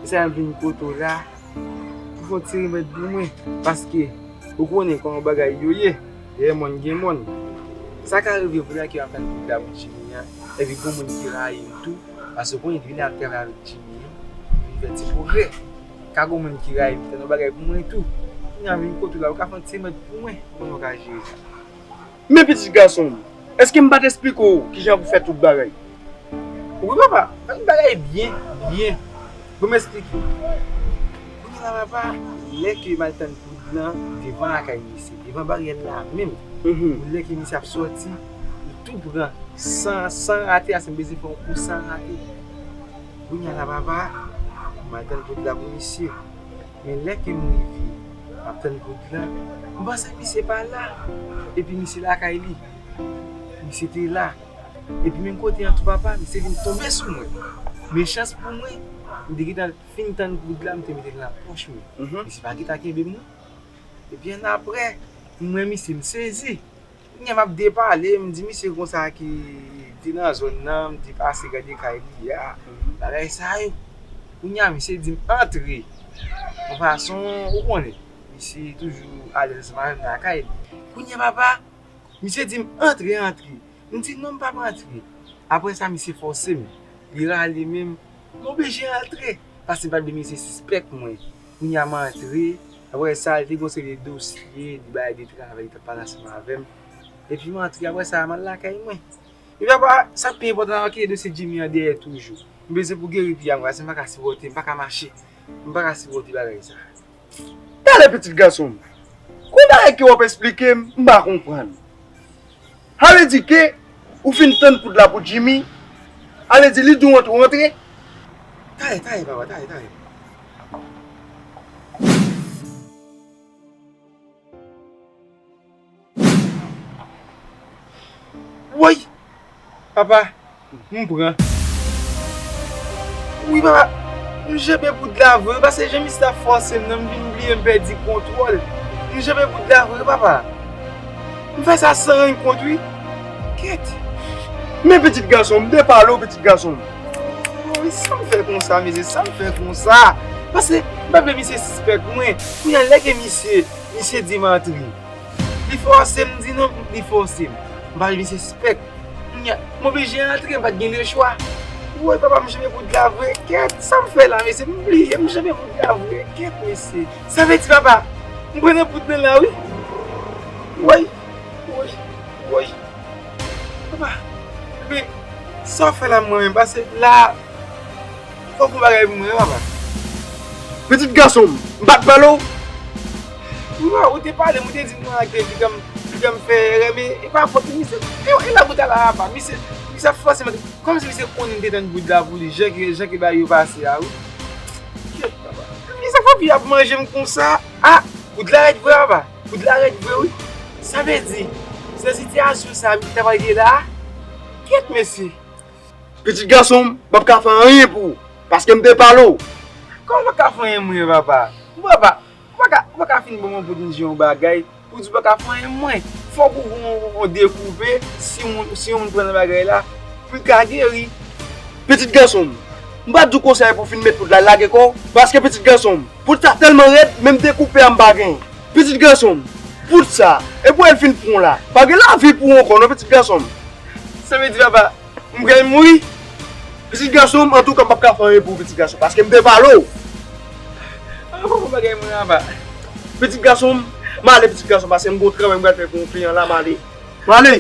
E sa fè m vin kote w la. Pou fè yon ti remèd pou mwen, paske ou konnen kòman bagay yo ye, dèyè mòn gen mòn. Sa ka rive vre ke m ap tann kout la pou Jimmy an, epi gon moun ki rayi m tou, paske ou konnen depi lè m ap travay avèk Jimmy an, m fè ti pwogrè. Ka gon moun ki rayi m, ki tann yon bagay pou mwen tou. Kounye a m vin kote w la, ou ka fè yon ti remèd pou mwen, pou mwen ka jere sa. Men pitit gason m, èske m pa t esplike w kijan pou fè tout bagay? Wi papa, fè tout bagay byen, byen. Bon, m esplike w. Kounye a la papa, lè ke m al tann poud lan devan lakay misye, devan baryè la menm, lè ke misye ap sòti, li tou pran san, san rate, ase m bezwen fè yon kou san rate. Kounye a la papa, m al tann poud la pou misye. Men lè ke m rive, m ap tann poud lan, m panse misye pa la. Epi misye lakay li. Misye te la. Epi menm kote an tou papa, misye vin tonbe sou mwen. Men chans pou mwen, m te gentan fin tann poud la, m te mete l nan pòch mwen. Misye pa gentan kenbe m non. Epi annapre, m wè misye, m sezi. Kounye a m ap depale, m di misye konsa ki te nan zòn nan, m di pase gade kay li a, bagay sa yo. Kounye a misye di m antre. Yon fason, ou konnen, misye toujou alèz ansanm avè m lakay li. Kounye a papa, misye di m antre, antre. M di non, m p ap antre. Apre sa, misye fòse m. Li rale men m. M oblije antre, paske m pa t vle misye sispèk mwen. Kounye a m antre, apre sa, li te gon seri de dosye, de bagay de travay, li t ap pale ansanm avè m. Epi m antre, apre sa, m al lakay mwen. Epi apa, sa k pi enpòtan nan ki dosye Jimmy an dèyè toujou. M bezwen pou geri pye a m, paske m pa ka sipòte, m pa ka mache. M pa ka sipòte bagay sa. Talè pitit gason m. Gon bagay ke w ap esplike m, m pa konprann. Sa vle di ke ou fin tann poud la pou Jimmy. Sa vle di li di w antre, w antre. Talè, talè, papa, talè, talè. Woy! Papa, m pran. Wi, papa, m janbe poud la vre, paske jan misye ap fòse m nan, m vin bliye m pèdi kontwòl. M janbe poud la vre, papa. M fè sa san rann kont, wi. Kèt. Men pitit gason m, m te pale w, pitit gason m. Woy, sa m fè konsa, mesye, sa m fè konsa? Paske m pa vle misye sispèk mwen. Kounye a, lè ke misye, misye di m antre. Li fòse m di non, li fòse m. M pa vle misye sispèk. Kounye a, m oblije antre, m pa t gen lechwa. Woy, papa, m janbe poud la vre. Kèt, sa m fè la, mesye? M bliye, m janbe poud la vre. Kèt, mesye. Sa vle di, papa, m pran nan poud nan la, wi. Woy, woy, woy. Papa, men, sa w fè la mwen menm, pase la, fòk ou bagay pou mwen, papa. Pitit gason m, m pa t pale w? Wi, papa, ou te pale m, ou te di m nan ke li janm, li janm fè erè, men e pa fòt li, misye. E, e la bout a la, papa, misye. Sa fòseman, kòmsi misye konnen m te tann goud la pou li, jan ke, jan ke bagay yo pase a, wi. Kèt, papa. Misye fò fi ap manje m konsa. Ah, goud la rèd vre, papa. Goud la rèd vre, wi. Sa vle di, se sitiyasyon sa a, misye ta pral gen la. Kèt, mesye. Pitit gason m, m p ap ka fè anyen pou ou, paske m te pale w. Kòman m pa ka fè anyen mwen, papa? Papa, ou pa ka, ou pa ka fin ban mwen pou di yon bagay, pou di ou pa ka fè anyen mwen. Fòk ou gon yon dekoupe, si yon moun, si yon moun pran nan bagay la, pou l ka geri. Pitit gason m, m pa di w konsèy pou w fin met poud la lage kò w, paske pitit gason m, poud sa tèlman rèd, menm dekoupe a m pa gen. Pitit gason m, poud sa, e pou el fin pran w la, pa gen lavi pou ou ankò non, pitit gason m. Sa vle di, papa, m pral mouri? Pitit gason m, antouka, m p ap ka fè anyen pou ou, pitit gason, paske m te pale w. An, papa, bagay mwen, papa. Pitit gason m, m ale, pitit gason, paske m gon travay m pral fè pou yon kliyan la, m ale. M ale.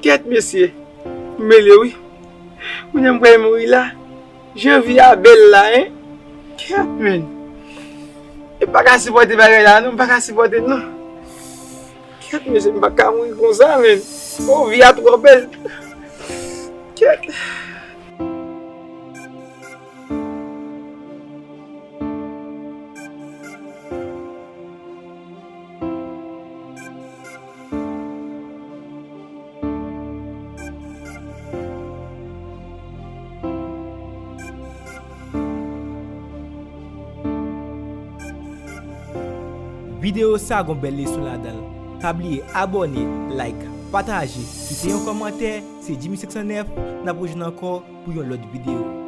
Kèt, mesye. M mele, wi. Kounye a m pral mouri la. Jan vi a bèl la, en. Kèt, men. E pa ka sipòte bagay la, non. M pa ka sipòte, non. Kèt, mesye, m pa ka mouri konsa, men. Oh, vi a twò bèl. Kèt. Videyo sa gon bèl leson ladan l. Pa bliye abòne, like, pataje, kite yon kòmantè. Se Jimmy senk san nèf, n ap rejwenn ankò pou yon lòt videyo.